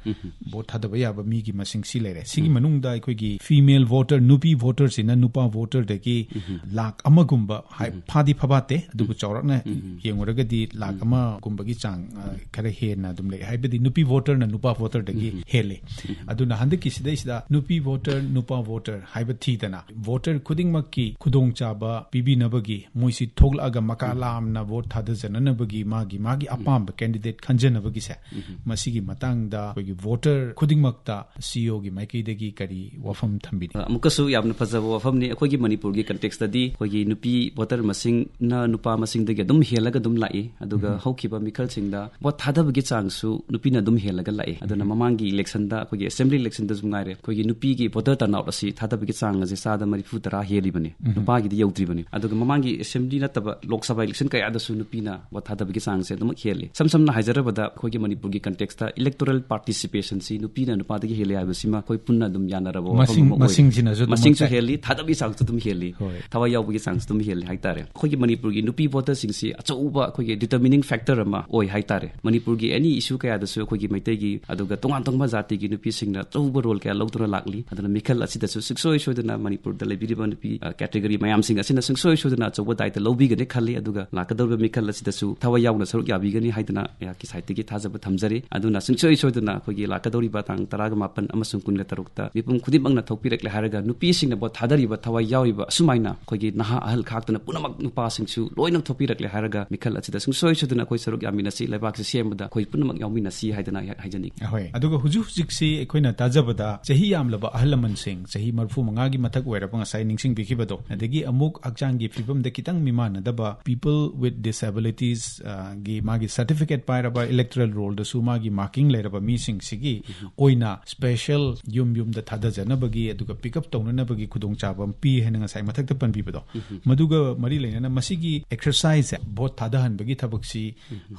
ꯎꯝ꯫ ꯚꯣꯠ ꯊꯥꯗꯕ ꯌꯥꯕ ꯃꯤꯒꯤ ꯃꯁꯤꯡ ꯁꯤ ꯂꯩꯔꯦ꯫ ꯁꯤꯒꯤ ꯎꯝ꯫ ꯃꯅꯨꯡꯗ ꯑꯩꯈꯣꯏꯒꯤ ꯐꯤꯃꯦꯜ ꯚꯣꯇꯔ, ꯅꯨꯄꯤ ꯚꯣꯇꯔꯁꯤꯅ ꯅꯨꯄꯥ ꯚꯣꯇꯔꯗꯒꯤ ꯎꯝ꯫ ꯂꯥꯈ ꯑꯃꯒꯨꯝꯕ ꯍꯥꯏ-, ꯎꯝ꯫ ꯐꯥꯗꯤ ꯐꯕꯥꯠꯇꯦ, ꯑꯗꯨꯕꯨ ꯎꯝ꯫ ꯆꯥꯎꯔꯥꯛꯅ ꯎꯝ꯫ ꯌꯦꯡꯉꯨꯔꯒꯗꯤ ꯂꯥꯈ ꯎꯝ꯫ ꯑꯃꯒꯨꯝꯕꯒꯤ ꯆꯥꯡ, ꯑ, ꯈꯔ ꯍꯦꯟꯅ ꯑꯗꯨꯝ ꯂꯩ꯫ ꯍꯥꯏꯕꯗꯤ ꯅꯨꯄꯤ ꯚꯣꯇꯔꯅ ꯅꯨꯄꯥ ꯚꯣꯇꯔꯗꯒꯤ ꯎꯝ꯫ ꯍꯦꯜꯂꯤ꯫ ꯎꯝ꯫ ꯑꯗꯨꯅ ꯍꯟꯗꯛꯀꯤ ꯁꯤꯗꯩꯁꯤꯗ ꯅꯨꯄꯤ ꯚꯣꯇꯔ, ꯅꯨꯄꯥ ꯚꯣꯇꯔ ꯍꯥꯏꯕ ꯊꯤꯗꯅ ꯚꯣꯇꯔ ꯈꯨꯗꯤꯡꯃꯛꯀꯤ ꯈꯨꯗꯣꯡꯆꯥꯕ ꯄꯤꯕꯤꯅꯕꯒꯤ, ꯃꯣꯏꯁꯤ ꯊꯣꯛꯂꯛꯑꯒ ꯃꯀꯥ ꯎꯝ꯫ ꯂꯥꯝꯅ ꯚꯣꯠ ꯊꯥꯗꯖꯅꯅꯕꯒꯤ ꯃꯥꯒꯤ, ꯃꯥꯒꯤ ꯎꯝ꯫ ꯑꯄꯥꯝꯕ ꯀꯦꯟꯗꯤꯗꯦꯠ ꯈꯟꯖꯅꯕꯒꯤꯁꯦ, ꯎꯝ꯫ ꯃꯁꯤꯒꯤ ꯃꯇꯥꯡꯗ ꯑꯩꯈꯣꯏꯒꯤ ꯚꯣꯇꯔ ꯈꯨꯗꯤꯡꯃꯛꯇ ꯁꯤꯏꯑꯣꯒꯤ ꯃꯥꯏꯀꯩꯗꯒꯤ ꯀꯔꯤ ꯋꯥꯐꯝ ꯊꯝꯕꯤꯅꯤ? ꯑꯃꯨꯛꯀꯁꯨ ꯌꯥꯝꯅ ꯐꯖꯕ ꯋꯥꯐꯝꯅꯤ꯫ ꯑꯩꯈꯣꯏꯒꯤ ꯃꯅꯤꯄꯨꯔꯒꯤ ꯀꯟꯇꯦꯛꯁꯇꯗꯤ ꯑꯩꯈꯣꯏꯒꯤ ꯅꯨꯄꯤ ꯚꯣꯇꯔ ꯃꯁꯤꯡꯅ ꯅꯨꯄꯥ ꯃꯁꯤꯡꯗꯒꯤ ꯑꯗꯨꯝ ꯍꯦꯜꯂꯒ ꯑꯗꯨꯝ ꯂꯥꯛꯏ꯫ ꯑꯗꯨꯒ ꯎꯝ꯫ ꯍꯧꯈꯤꯕ ꯃꯤꯈꯜꯁꯤꯡꯗ ꯚꯣꯠ ꯊꯥꯗꯕꯒꯤ ꯆꯥꯡꯁꯨ ꯅꯨꯄꯤꯅ ꯑꯗꯨꯝ ꯍꯦꯜꯂꯒ ꯂꯥꯛꯏ꯫ ꯑꯗꯨꯅ ꯎꯝ꯫ ꯃꯃꯥꯡꯒꯤ ꯏꯂꯦꯛꯁꯟꯗ, ꯑꯩꯈꯣꯏꯒꯤ ꯑꯦꯁꯦꯝꯕ꯭ꯂꯤ ꯏꯂꯦꯛꯁꯟꯗꯁꯨ ꯉꯥꯏꯔꯦ, ꯑꯩꯈꯣꯏꯒꯤ ꯅꯨꯄꯤꯒꯤ ꯚꯣꯇꯔ ꯇꯔꯟꯑꯥꯎꯠ ꯑꯁꯤ ꯊꯥꯗꯕꯒꯤ ꯆꯥꯡ ꯑꯁꯤ ꯆꯥꯗ ꯃꯔꯤꯐꯨ ꯇꯔꯥ ꯍꯦꯜꯂꯤꯕꯅꯤ꯫ ꯎꯝ꯫ ꯅꯨꯄꯥꯒꯤꯗꯤ ꯌꯧꯗ꯭ꯔꯤꯕꯅꯤ꯫ ꯑꯗꯨꯒ ꯃꯃꯥꯡꯒꯤ ꯑꯦꯁꯦꯝꯕ꯭ꯂꯤ ꯅꯠꯇꯕ ꯂꯣꯛ ꯁꯚꯥ ꯏꯂꯦꯛꯁꯟ ꯀꯌꯥꯗꯁꯨ ꯅꯨꯄꯤꯅ ꯚꯣꯠ ꯊꯥꯗꯕꯒꯤ ꯆꯥꯡꯁꯦ ꯑꯗꯨꯃꯛ ꯍꯦꯜꯂꯤ꯫ ꯏꯁꯝ ꯁꯝꯅ ꯍꯥꯏꯖꯔꯕꯗ, ꯑꯩꯈꯣꯏꯒꯤ ꯃꯅꯤꯄꯨꯔꯒꯤ ꯀꯟꯇꯦꯛꯁꯇ ꯏꯂꯦꯛꯇꯣꯔꯦꯜ ꯄꯥꯔꯇꯤꯁꯤꯄꯦꯁꯟꯁꯤ ꯅꯨꯄꯤꯅ ꯅꯨꯄꯥꯗꯒꯤ ꯍꯦꯜꯂꯤ ꯍꯥꯏꯕꯁꯤꯃ ꯑꯩꯈꯣꯏ ꯄꯨꯟꯅ ꯑꯗꯨꯝ ꯌꯥꯅꯔꯕ ꯋꯥꯐꯝ ꯃꯁꯤꯡ-, ꯑꯃ ꯑꯣꯏꯔꯦ꯫ ꯃꯁꯤꯡꯁꯤꯅꯁꯨ ꯑꯗꯨꯃꯛ ꯃꯁꯤꯡꯁꯨ ꯇꯥꯛꯑꯦ꯫ ꯍꯦꯜꯂꯤ, ꯊꯥꯗꯕꯒꯤ ꯆꯥꯡꯁꯨ ꯑꯗꯨꯝ ꯍꯦꯜꯂꯤ, ꯍꯣꯏ꯫ ꯊꯋꯥꯏ ꯌꯥꯎꯕꯒꯤ ꯆꯥꯡꯁꯨ ꯑꯗꯨꯝ ꯍꯦꯜꯂꯤ ꯍꯥꯏꯇꯥꯔꯦ꯫ ꯑꯩꯈꯣꯏꯒꯤ ꯃꯅꯤꯄꯨꯔꯒꯤ ꯅꯨꯄꯤ ꯚꯣꯇꯔꯁꯤꯡꯁꯤ ꯑꯆꯧꯕ ꯑꯩꯈꯣꯏꯒꯤ ꯗꯤꯇꯔꯃꯤꯅꯤꯡ ꯐꯦꯛꯇꯔ ꯑꯃ ꯑꯣꯏ ꯍꯥꯏꯇꯥꯔꯦ꯫ ꯃꯅꯤꯄꯨꯔꯒꯤ ꯑꯦꯅꯤ ꯏꯁꯨ ꯀꯌꯥꯗꯁꯨ ꯑꯩꯈꯣꯏꯒꯤ ꯃꯩꯇꯩꯒꯤ, ꯑꯗꯨꯒ ꯇꯣꯉꯥꯟ ꯇꯣꯉꯥꯟꯕ ꯖꯥꯇꯤꯒꯤ ꯅꯨꯄꯤꯁꯤꯡꯅ ꯑꯆꯧꯕ ꯔꯣꯜ ꯀꯌꯥ ꯂꯧꯗꯨꯅ ꯂꯥꯛꯂꯤ꯫ ꯑꯗꯨꯅ ꯃꯤꯈꯜ ꯑꯁꯤꯗꯁꯨ ꯁꯨꯡꯁꯣꯏ ꯁꯣꯏꯗꯅ ꯃꯅꯤꯄꯨꯔꯗ ꯂꯩꯕꯤꯔꯤꯕ ꯅꯨꯄꯤ, ꯑ, ꯀꯦꯇꯦꯒꯣꯔꯤ ꯃꯌꯥꯝꯁꯤꯡ ꯑꯁꯤꯅ ꯁꯨꯡꯁꯣꯏ ꯁꯣꯏꯗꯅ ꯑꯆꯧꯕ ꯗꯥꯏꯇ ꯂꯧꯕꯤꯒꯅꯤ ꯈꯜꯂꯤ꯫ ꯑꯗꯨꯒ ꯂꯥꯛꯀꯗꯧꯔꯤꯕ ꯃꯤꯈꯜ ꯑꯁꯤꯗꯁꯨ ꯊꯋꯥꯏ ꯌꯥꯎꯅ ꯁꯔꯨꯛ ꯌꯥꯕꯤꯒꯅꯤ ꯍꯥꯏꯗꯅ ꯑꯩꯍꯥꯛꯀꯤ ꯁꯥꯏꯠꯇꯒꯤ ꯊꯥꯖꯕ ꯊꯝꯖꯔꯤ꯫ ꯑꯗꯨꯅ ꯁꯨꯡꯁꯣꯏ ꯁꯣꯏꯗꯅ ꯑꯩꯈꯣꯏꯒꯤ ꯂꯥꯛꯀꯗꯧꯔꯤꯕ ꯇꯥꯡ ꯇꯔꯥꯒ ꯃꯥꯄꯟ ꯑꯃꯁꯨꯡ ꯀꯨꯟꯒ ꯇꯔꯨꯛꯇ ꯃꯤꯄꯨꯝ ꯈꯨꯗꯤꯡꯃꯛꯅ ꯊꯣꯛꯄꯤꯔꯛꯂꯦ ꯍꯥꯏꯔꯒ ꯅꯨꯄꯤꯁꯤꯡꯅ ꯚꯣꯠ ꯊꯥꯗꯔꯤꯕ ꯊꯋꯥꯏ ꯌꯥꯎꯔꯤꯕ ꯑꯁꯨꯃꯥꯏꯅ ꯑꯩꯈꯣꯏꯒꯤ ꯅꯍꯥ ꯑꯍꯜ ꯈꯥꯛꯇꯅ ꯄꯨꯝꯅꯃꯛ ꯅꯨꯄꯥꯁꯤꯡꯁꯨ ꯂꯣꯏꯅ ꯊꯣꯛꯄꯤꯔꯛꯂꯦ ꯍꯥꯏꯔꯒ ꯃꯤꯈꯜ ꯑꯁꯤꯗ ꯁꯨꯡꯁꯣꯏ ꯁꯣꯏꯗꯅ ꯑꯩꯈꯣꯏ ꯁꯔꯨꯛ ꯌꯥꯃꯤꯟꯅꯁꯤ, ꯂꯩꯕꯥꯛꯁꯤ ꯁꯦꯝꯕꯗ ꯑꯩꯈꯣꯏ ꯄꯨꯝꯅꯃꯛ ꯌꯥꯎꯃꯤꯟꯅꯁꯤ ꯍꯥꯏꯗꯅ ꯑꯩ ꯍꯥꯏꯖꯅꯤꯡꯏ꯫ ꯍꯣꯏ, ꯑꯗꯨꯒ ꯍꯧꯖꯤꯛ ꯍꯧꯖꯤꯛꯁꯤ ꯑꯩꯈꯣꯏꯅ ꯇꯥꯖꯕꯗ ꯆꯍꯤ ꯌꯥꯝꯂꯕ ꯑꯍꯜ ꯂꯃꯟꯁꯤꯡ, ꯆꯍꯤ ꯃꯔꯤꯐꯨ ꯃꯉꯥꯒꯤ ꯃꯊꯛ ꯑꯣꯏꯔꯕ, ꯉꯁꯥꯏ ꯅꯤꯡꯁꯤꯡꯕꯤꯈꯤꯕꯗꯣ, ꯑꯗꯒꯤ ꯑꯃꯨꯛ ꯍꯛꯆꯥꯡꯒꯤ ꯐꯤꯕꯝꯗ ꯈꯤꯇꯪ ꯃꯤꯃꯥꯟꯅꯗꯕ, people with disabilities, ꯑ, ꯒꯤ ꯃꯥꯒꯤ certificate ꯄꯥꯏꯔꯕ, electoral roll ꯗꯁꯨ ꯃꯥꯒꯤ marking ꯂꯩꯔꯕ ꯃꯤꯁꯤꯡꯁꯤꯒꯤ ꯑꯣꯏꯅ special ꯌꯨꯝ ꯌꯨꯝꯗ ꯊꯥꯗꯖꯅꯕꯒꯤ ꯑꯗꯨꯒ pick up ꯇꯧꯅꯅꯕꯒꯤ ꯈꯨꯗꯣꯡꯆꯥꯕ ꯑꯃ ꯄꯤ ꯍꯥꯏꯅ ꯉꯁꯥꯏ ꯃꯊꯛꯇ ꯄꯟꯕꯤꯕꯗꯣ, ꯃꯗꯨꯒ ꯃꯔꯤ ꯂꯩꯅꯅ ꯃꯁꯤꯒꯤ exercise ꯁꯦ, vote ꯊꯥꯗꯍꯟꯕꯒꯤ ꯊꯕꯛꯁꯤ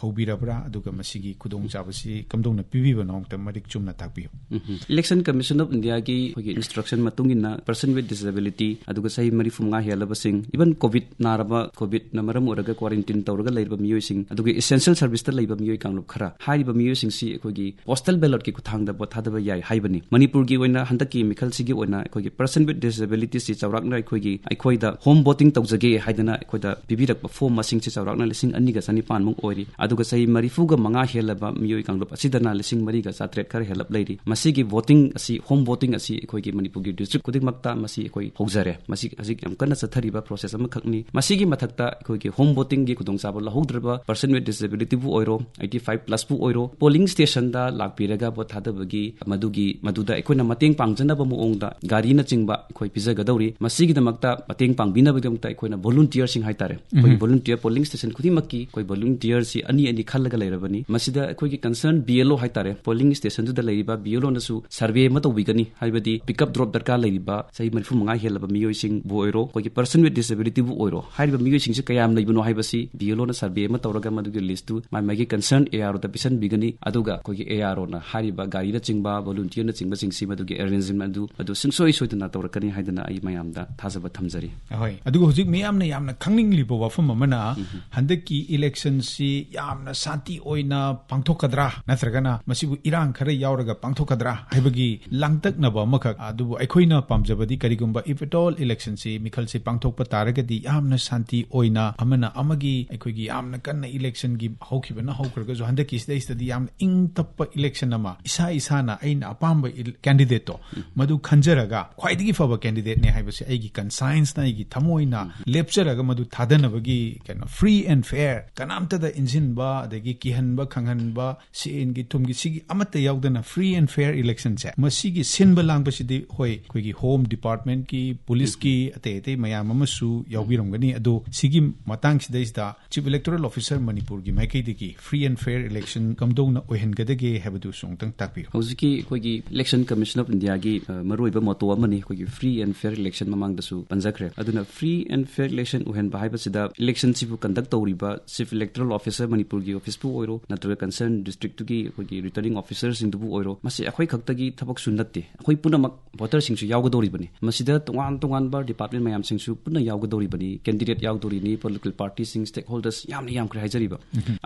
ꯍꯧꯕꯤꯔꯕ꯭ꯔꯥ? ꯑꯗꯨꯒ ꯃꯁꯤꯒꯤ ꯈꯨꯗꯣꯡꯆꯥꯕꯁꯤ ꯀꯝꯗꯧꯅ ꯄꯤꯕꯤꯕꯅꯣ ꯑꯃꯨꯛꯇ ꯃꯔꯤꯛ ꯆꯨꯝꯅ ꯇꯥꯛꯄꯤꯌꯨ꯫ Election Commission of India ꯒꯤ ꯑꯩꯈꯣꯏꯒꯤ instruction ꯃꯇꯨꯡ ꯏꯟꯅ person with disability, ꯑꯗꯨꯒ ꯆꯍꯤ ꯃꯔꯤꯐꯨ ꯃꯉꯥ ꯍꯦꯜꯂꯕꯁꯤꯡ, even COVID ꯅꯥꯔꯕ, COVID ꯅ ꯃꯔꯝ ꯑꯣꯏꯔꯒ quarantine ꯇꯧꯔꯒ ꯂꯩꯔꯕ ꯃꯤꯑꯣꯏꯁꯤꯡ, ꯑꯗꯨꯒ essential service ꯇ ꯂꯩꯕ ꯃꯤꯑꯣꯏ ꯀꯥꯡꯂꯨꯞ ꯈꯔ, ꯍꯥꯏꯔꯤꯕ ꯃꯤꯑꯣꯏꯁꯤꯡꯁꯤ ꯑꯩꯈꯣꯏꯒꯤ postal ballot ꯀꯤ ꯈꯨꯠꯊꯥꯡꯗ vote ꯊꯥꯗꯕ ꯌꯥꯏ ꯍꯥꯏꯕꯅꯤ꯫ ꯃꯅꯤꯄꯨꯔꯒꯤ ꯑꯣꯏꯅ ꯍꯟꯗꯛꯀꯤ ꯃꯤꯈꯜꯁꯤꯒꯤ ꯑꯣꯏꯅ ꯑꯩꯈꯣꯏꯒꯤ person with disability ꯁꯤ ꯆꯥꯎꯔꯥꯛꯅ ꯑꯩꯈꯣꯏꯒꯤ, ꯑꯩꯈꯣꯏꯗ home voting ꯇꯧꯖꯒꯦ ꯍꯥꯏꯗꯅ ꯑꯩꯈꯣꯏꯗ ꯄꯤꯕꯤꯔꯛꯄ form ꯃꯁꯤꯡꯁꯤ ꯆꯥꯎꯔꯥꯛꯅ ꯂꯤꯁꯤꯡ ꯑꯅꯤꯒ ꯆꯅꯤꯄꯥꯟꯃꯨꯛ ꯑꯣꯏꯔꯤ꯫ ꯑꯗꯨꯒ ꯆꯍꯤ ꯃꯔꯤꯐꯨꯒ ꯃꯉꯥ ꯍꯦꯜꯂꯕ ꯃꯤꯑꯣꯏ ꯀꯥꯡꯂꯨꯞ ꯑꯁꯤꯗꯅ ꯂꯤꯁꯤꯡ ꯃꯔꯤꯒ ꯆꯥꯇ꯭ꯔꯦꯠ ꯈꯔ ꯍꯦꯜꯂꯞ ꯂꯩꯔꯤ꯫ ꯃꯁꯤꯒꯤ voting ꯑꯁꯤ, home voting ꯑꯁꯤ ꯑꯩꯈꯣꯏꯒꯤ ꯃꯅꯤꯄꯨꯔꯒꯤ district ꯈꯨꯗꯤꯡꯃꯛꯇ ꯃꯁꯤ ꯑꯩꯈꯣꯏ ꯍꯧꯖꯔꯦ꯫ ꯃꯁꯤ ꯍꯧꯖꯤꯛ ꯌꯥꯝ ꯀꯟꯅ ꯆꯠꯊꯔꯤꯕ process ꯑꯃꯈꯛꯅꯤ꯫ ꯃꯁꯤꯒꯤ ꯃꯊꯛꯇ ꯑꯩꯈꯣꯏꯒꯤ home voting ꯒꯤ ꯈꯨꯗꯣꯡꯆꯥꯕ ꯂꯧꯍꯧꯗ꯭ꯔꯕ, person with disability ꯕꯨ ꯑꯣꯏꯔꯣ, eighty five plus ꯄꯨ ꯑꯣꯏꯔꯣ, polling station ꯗ ꯂꯥꯛꯄꯤꯔꯒ vote ꯊꯥꯗꯕꯒꯤ ꯃꯗꯨꯒꯤ, ꯃꯗꯨꯗ ꯑꯩꯈꯣꯏꯅ ꯃꯇꯦꯡ ꯄꯥꯡꯖꯅꯕ ꯃꯑꯣꯡꯗ ꯒꯥꯔꯤꯅꯆꯤꯡꯕ ꯑꯩꯈꯣꯏ ꯄꯤꯖꯒꯗꯧꯔꯤ꯫ ꯃꯁꯤꯒꯤꯗꯃꯛꯇ ꯃꯇꯦꯡ ꯄꯥꯡꯕꯤꯅꯕꯒꯤꯗꯃꯛꯇ ꯑꯩꯈꯣꯏꯅ volunteer ꯁꯤꯡ ꯍꯥꯏꯇꯥꯔꯦ, ꯑꯩꯈꯣꯏꯒꯤ volunteer, polling station ꯈꯨꯗꯤꯡꯃꯛꯀꯤ ꯑꯩꯈꯣꯏ volunteer ꯁꯤ ꯑꯅꯤ ꯑꯅꯤ ꯈꯜꯂꯒ ꯂꯩꯔꯕꯅꯤ꯫ ꯃꯁꯤꯗ ꯑꯩꯈꯣꯏꯒꯤ concern B L O ꯍꯥꯏꯇꯥꯔꯦ, polling station ꯗꯨꯗ ꯂꯩꯔꯤꯕ B L O ꯅꯁꯨ survey ꯑꯃ ꯇꯧꯕꯤꯒꯅꯤ, ꯍꯥꯏꯕꯗꯤ pick up drop ꯗꯔꯀꯥꯔ ꯂꯩꯔꯤꯕ ꯆꯍꯤ ꯃꯔꯤꯐꯨ ꯃꯉꯥ ꯍꯦꯜꯂꯕ ꯃꯤꯑꯣꯏꯁꯤꯡꯕꯨ ꯑꯣꯏꯔꯣ, ꯑꯩꯈꯣꯏꯒꯤ person with disability ꯕꯨ ꯑꯣꯏꯔꯣ, ꯍꯥꯏꯔꯤꯕ ꯃꯤꯑꯣꯏꯁꯤꯡꯁꯤ ꯀꯌꯥꯝ ꯂꯩꯕꯅꯣ ꯍꯥꯏꯕꯁꯤ B L O ꯅ survey ꯑꯃ ꯇꯧꯔꯒ ꯃꯗꯨꯒꯤ list ꯇꯨ ꯃꯥꯏ ꯃꯥꯏꯒꯤ concern A R O ꯗ ꯄꯤꯁꯤꯟꯕꯤꯒꯅꯤ꯫ ꯑꯗꯨꯒ ꯑꯩꯈꯣꯏꯒꯤ A R O ꯅ ꯍꯥꯏꯔꯤꯕ ꯒꯥꯔꯤꯅꯆꯤꯡꯕ, volunteer ꯅꯆꯤꯡꯕꯁꯤꯡꯁꯤ ꯃꯗꯨꯒꯤ arrangement ꯑꯗꯨ, ꯃꯗꯨ ꯁꯨꯡꯁꯣꯏ ꯁꯣꯏꯗꯅ ꯇꯧꯔꯛꯀꯅꯤ ꯍꯥꯏꯗꯅ ꯑꯩ ꯃꯌꯥꯝꯗ ꯊꯥꯖꯕ ꯊꯝꯖꯔꯤ꯫ ꯍꯣꯏ, ꯑꯗꯨꯒ ꯍꯧꯖꯤꯛ ꯃꯤꯌꯥꯝꯅ ꯌꯥꯝꯅ ꯈꯪꯅꯤꯡꯂꯤꯕ ꯋꯥꯐꯝ ꯑꯃꯅ, ꯍꯟꯗꯛꯀꯤ election ꯁꯤ ꯌꯥꯝꯅ ꯁꯥꯟꯇꯤ ꯑꯣꯏꯅ ꯄꯥꯡꯊꯣꯛꯀꯗ꯭ꯔꯥ, ꯅꯠꯇ꯭ꯔꯒꯅ ꯃꯁꯤꯕꯨ ꯏꯔꯥꯡ ꯈꯔ ꯌꯥꯎꯔꯒ ꯄꯥꯡꯊꯣꯛꯀꯗ꯭ꯔꯥ ꯍꯥꯏꯕꯒꯤ ꯂꯥꯡꯇꯛꯅꯕ ꯑꯃꯈꯛ꯫ ꯑꯗꯨꯕꯨ ꯑꯩꯈꯣꯏꯅ ꯄꯥꯝꯖꯕꯗꯤ, ꯀꯔꯤꯒꯨꯝꯕ if at all election ꯁꯤ, ꯃꯤꯈꯜꯁꯤ ꯄꯥꯡꯊꯣꯛꯄ ꯇꯥꯔꯒꯗꯤ, ꯌꯥꯝꯅ ꯁꯥꯟꯇꯤ ꯑꯣꯏꯅ ꯑꯃꯅ ꯑꯃꯒꯤ, ꯑꯩꯈꯣꯏꯒꯤ ꯌꯥꯝꯅ ꯀꯟꯅ election ꯒꯤ ꯍꯧꯈꯤꯕꯅ ꯍꯧꯈ꯭ꯔꯒꯁꯨ, ꯍꯟꯗꯛꯀꯤ ꯁꯤꯗꯩꯁꯤꯗꯗꯤ ꯌꯥꯝꯅ ꯏꯪ ꯇꯞꯄ election ꯑꯃ, ꯏꯁꯥ ꯏꯁꯥꯅ ꯑꯩꯅ ꯑꯄꯥꯝꯕ il-, candidate ꯇꯣ ꯃꯗꯨ ꯈꯟꯖꯔꯒ ꯈ꯭ꯋꯥꯏꯗꯒꯤ ꯐꯕ candidate ꯅꯦ ꯍꯥꯏꯕꯁꯦ ꯑꯩꯒꯤ conscience ꯑꯩꯒꯤ ꯊꯃꯣꯏꯅ ꯂꯦꯞꯆꯔꯒ ꯃꯗꯨ ꯊꯥꯗꯅꯕꯒꯤ ꯀꯩꯅꯣ free and fair, ꯀꯅꯥꯝꯇꯗ ꯏꯟꯁꯤꯟꯕ ꯑꯗꯒꯤ ꯀꯤꯍꯟꯕ ꯈꯪꯍꯟꯕ, ꯁꯦꯟꯒꯤ ꯊꯨꯝꯒꯤ ꯁꯤꯒꯤ ꯑꯃꯠꯇ ꯌꯥꯎꯗꯅ free and fair election ꯁꯦ, ꯃꯁꯤꯒꯤ ꯁꯤꯟꯕ ꯂꯥꯡꯕꯁꯤꯗꯤ ꯍꯣꯏ, ꯑꯩꯈꯣꯏꯒꯤ Home Department ꯀꯤ, police ꯀꯤ, ꯑꯇꯩ ꯑꯇꯩ ꯃꯌꯥꯝ ꯑꯃꯁꯨ ꯌꯥꯎꯕꯤꯔꯝꯒꯅꯤ꯫ ꯑꯗꯣ ꯁꯤꯒꯤ ꯃꯇꯥꯡꯁꯤꯗꯩꯁꯤꯗ Chief Electoral Officer ꯃꯅꯤꯄꯨꯔꯒꯤ ꯃꯥꯏꯀꯩꯗꯒꯤ free and fair election ꯀꯝꯗꯧꯅ ꯑꯣꯏꯍꯟꯒꯗꯒꯦ ꯍꯥꯏꯕꯗꯨꯁꯨ ꯑꯃꯨꯛꯇꯪ ꯇꯥꯛꯄꯤꯌꯨ꯫ ꯍꯧꯖꯤꯛꯀꯤ ꯑꯩꯈꯣꯏꯒꯤ Election Commission of India ꯒꯤ, ꯑ, ꯃꯔꯨꯑꯣꯏꯕ motto ꯑꯃꯅꯤ, ꯑꯩꯈꯣꯏꯒꯤ free and fair election, ꯃꯃꯥꯡꯗꯁꯨ ꯄꯟꯖꯈ꯭ꯔꯦ꯫ ꯑꯗꯨꯅ free and fair election ꯑꯣꯏꯍꯟꯕ ꯍꯥꯏꯕꯁꯤꯗ election ꯁꯤꯕꯨ conduct ꯇꯧꯔꯤꯕ Chief Electoral Officer ꯃꯅꯤꯄꯨꯔꯒꯤ office ꯄꯨ ꯑꯣꯏꯔꯣ, ꯅꯠꯇ꯭ꯔꯒ concerned district ꯇꯨꯒꯤ ꯑꯩꯈꯣꯏꯒꯤ returning officer ꯁꯤꯡꯗꯨꯕꯨ ꯑꯣꯏꯔꯣ, ꯃꯁꯤ ꯑꯩꯈꯣꯏ ꯈꯛꯇꯒꯤ ꯊꯕꯛꯁꯨ ꯅꯠꯇꯦ꯫ ꯑꯩꯈꯣꯏ ꯄꯨꯝꯅꯃꯛ voter ꯁꯤꯡꯁꯨ ꯌꯥꯎꯒꯗꯧꯔꯤꯕꯅꯤ꯫ ꯃꯁꯤꯗ ꯇꯣꯉꯥꯟ ꯇꯣꯉꯥꯟꯕ department ꯃꯌꯥꯝꯁꯤꯡꯁꯨ ꯄꯨꯟꯅ ꯌꯥꯎꯒꯗꯧꯔꯤꯕꯅꯤ꯫ Candidate ꯌꯥꯎꯗꯧꯔꯤꯅꯤ, political party ꯁꯤꯡ, stakeholders ꯌꯥꯝꯅ ꯌꯥꯝꯈ꯭ꯔꯦ ꯍꯥꯏꯖꯔꯤꯕ꯫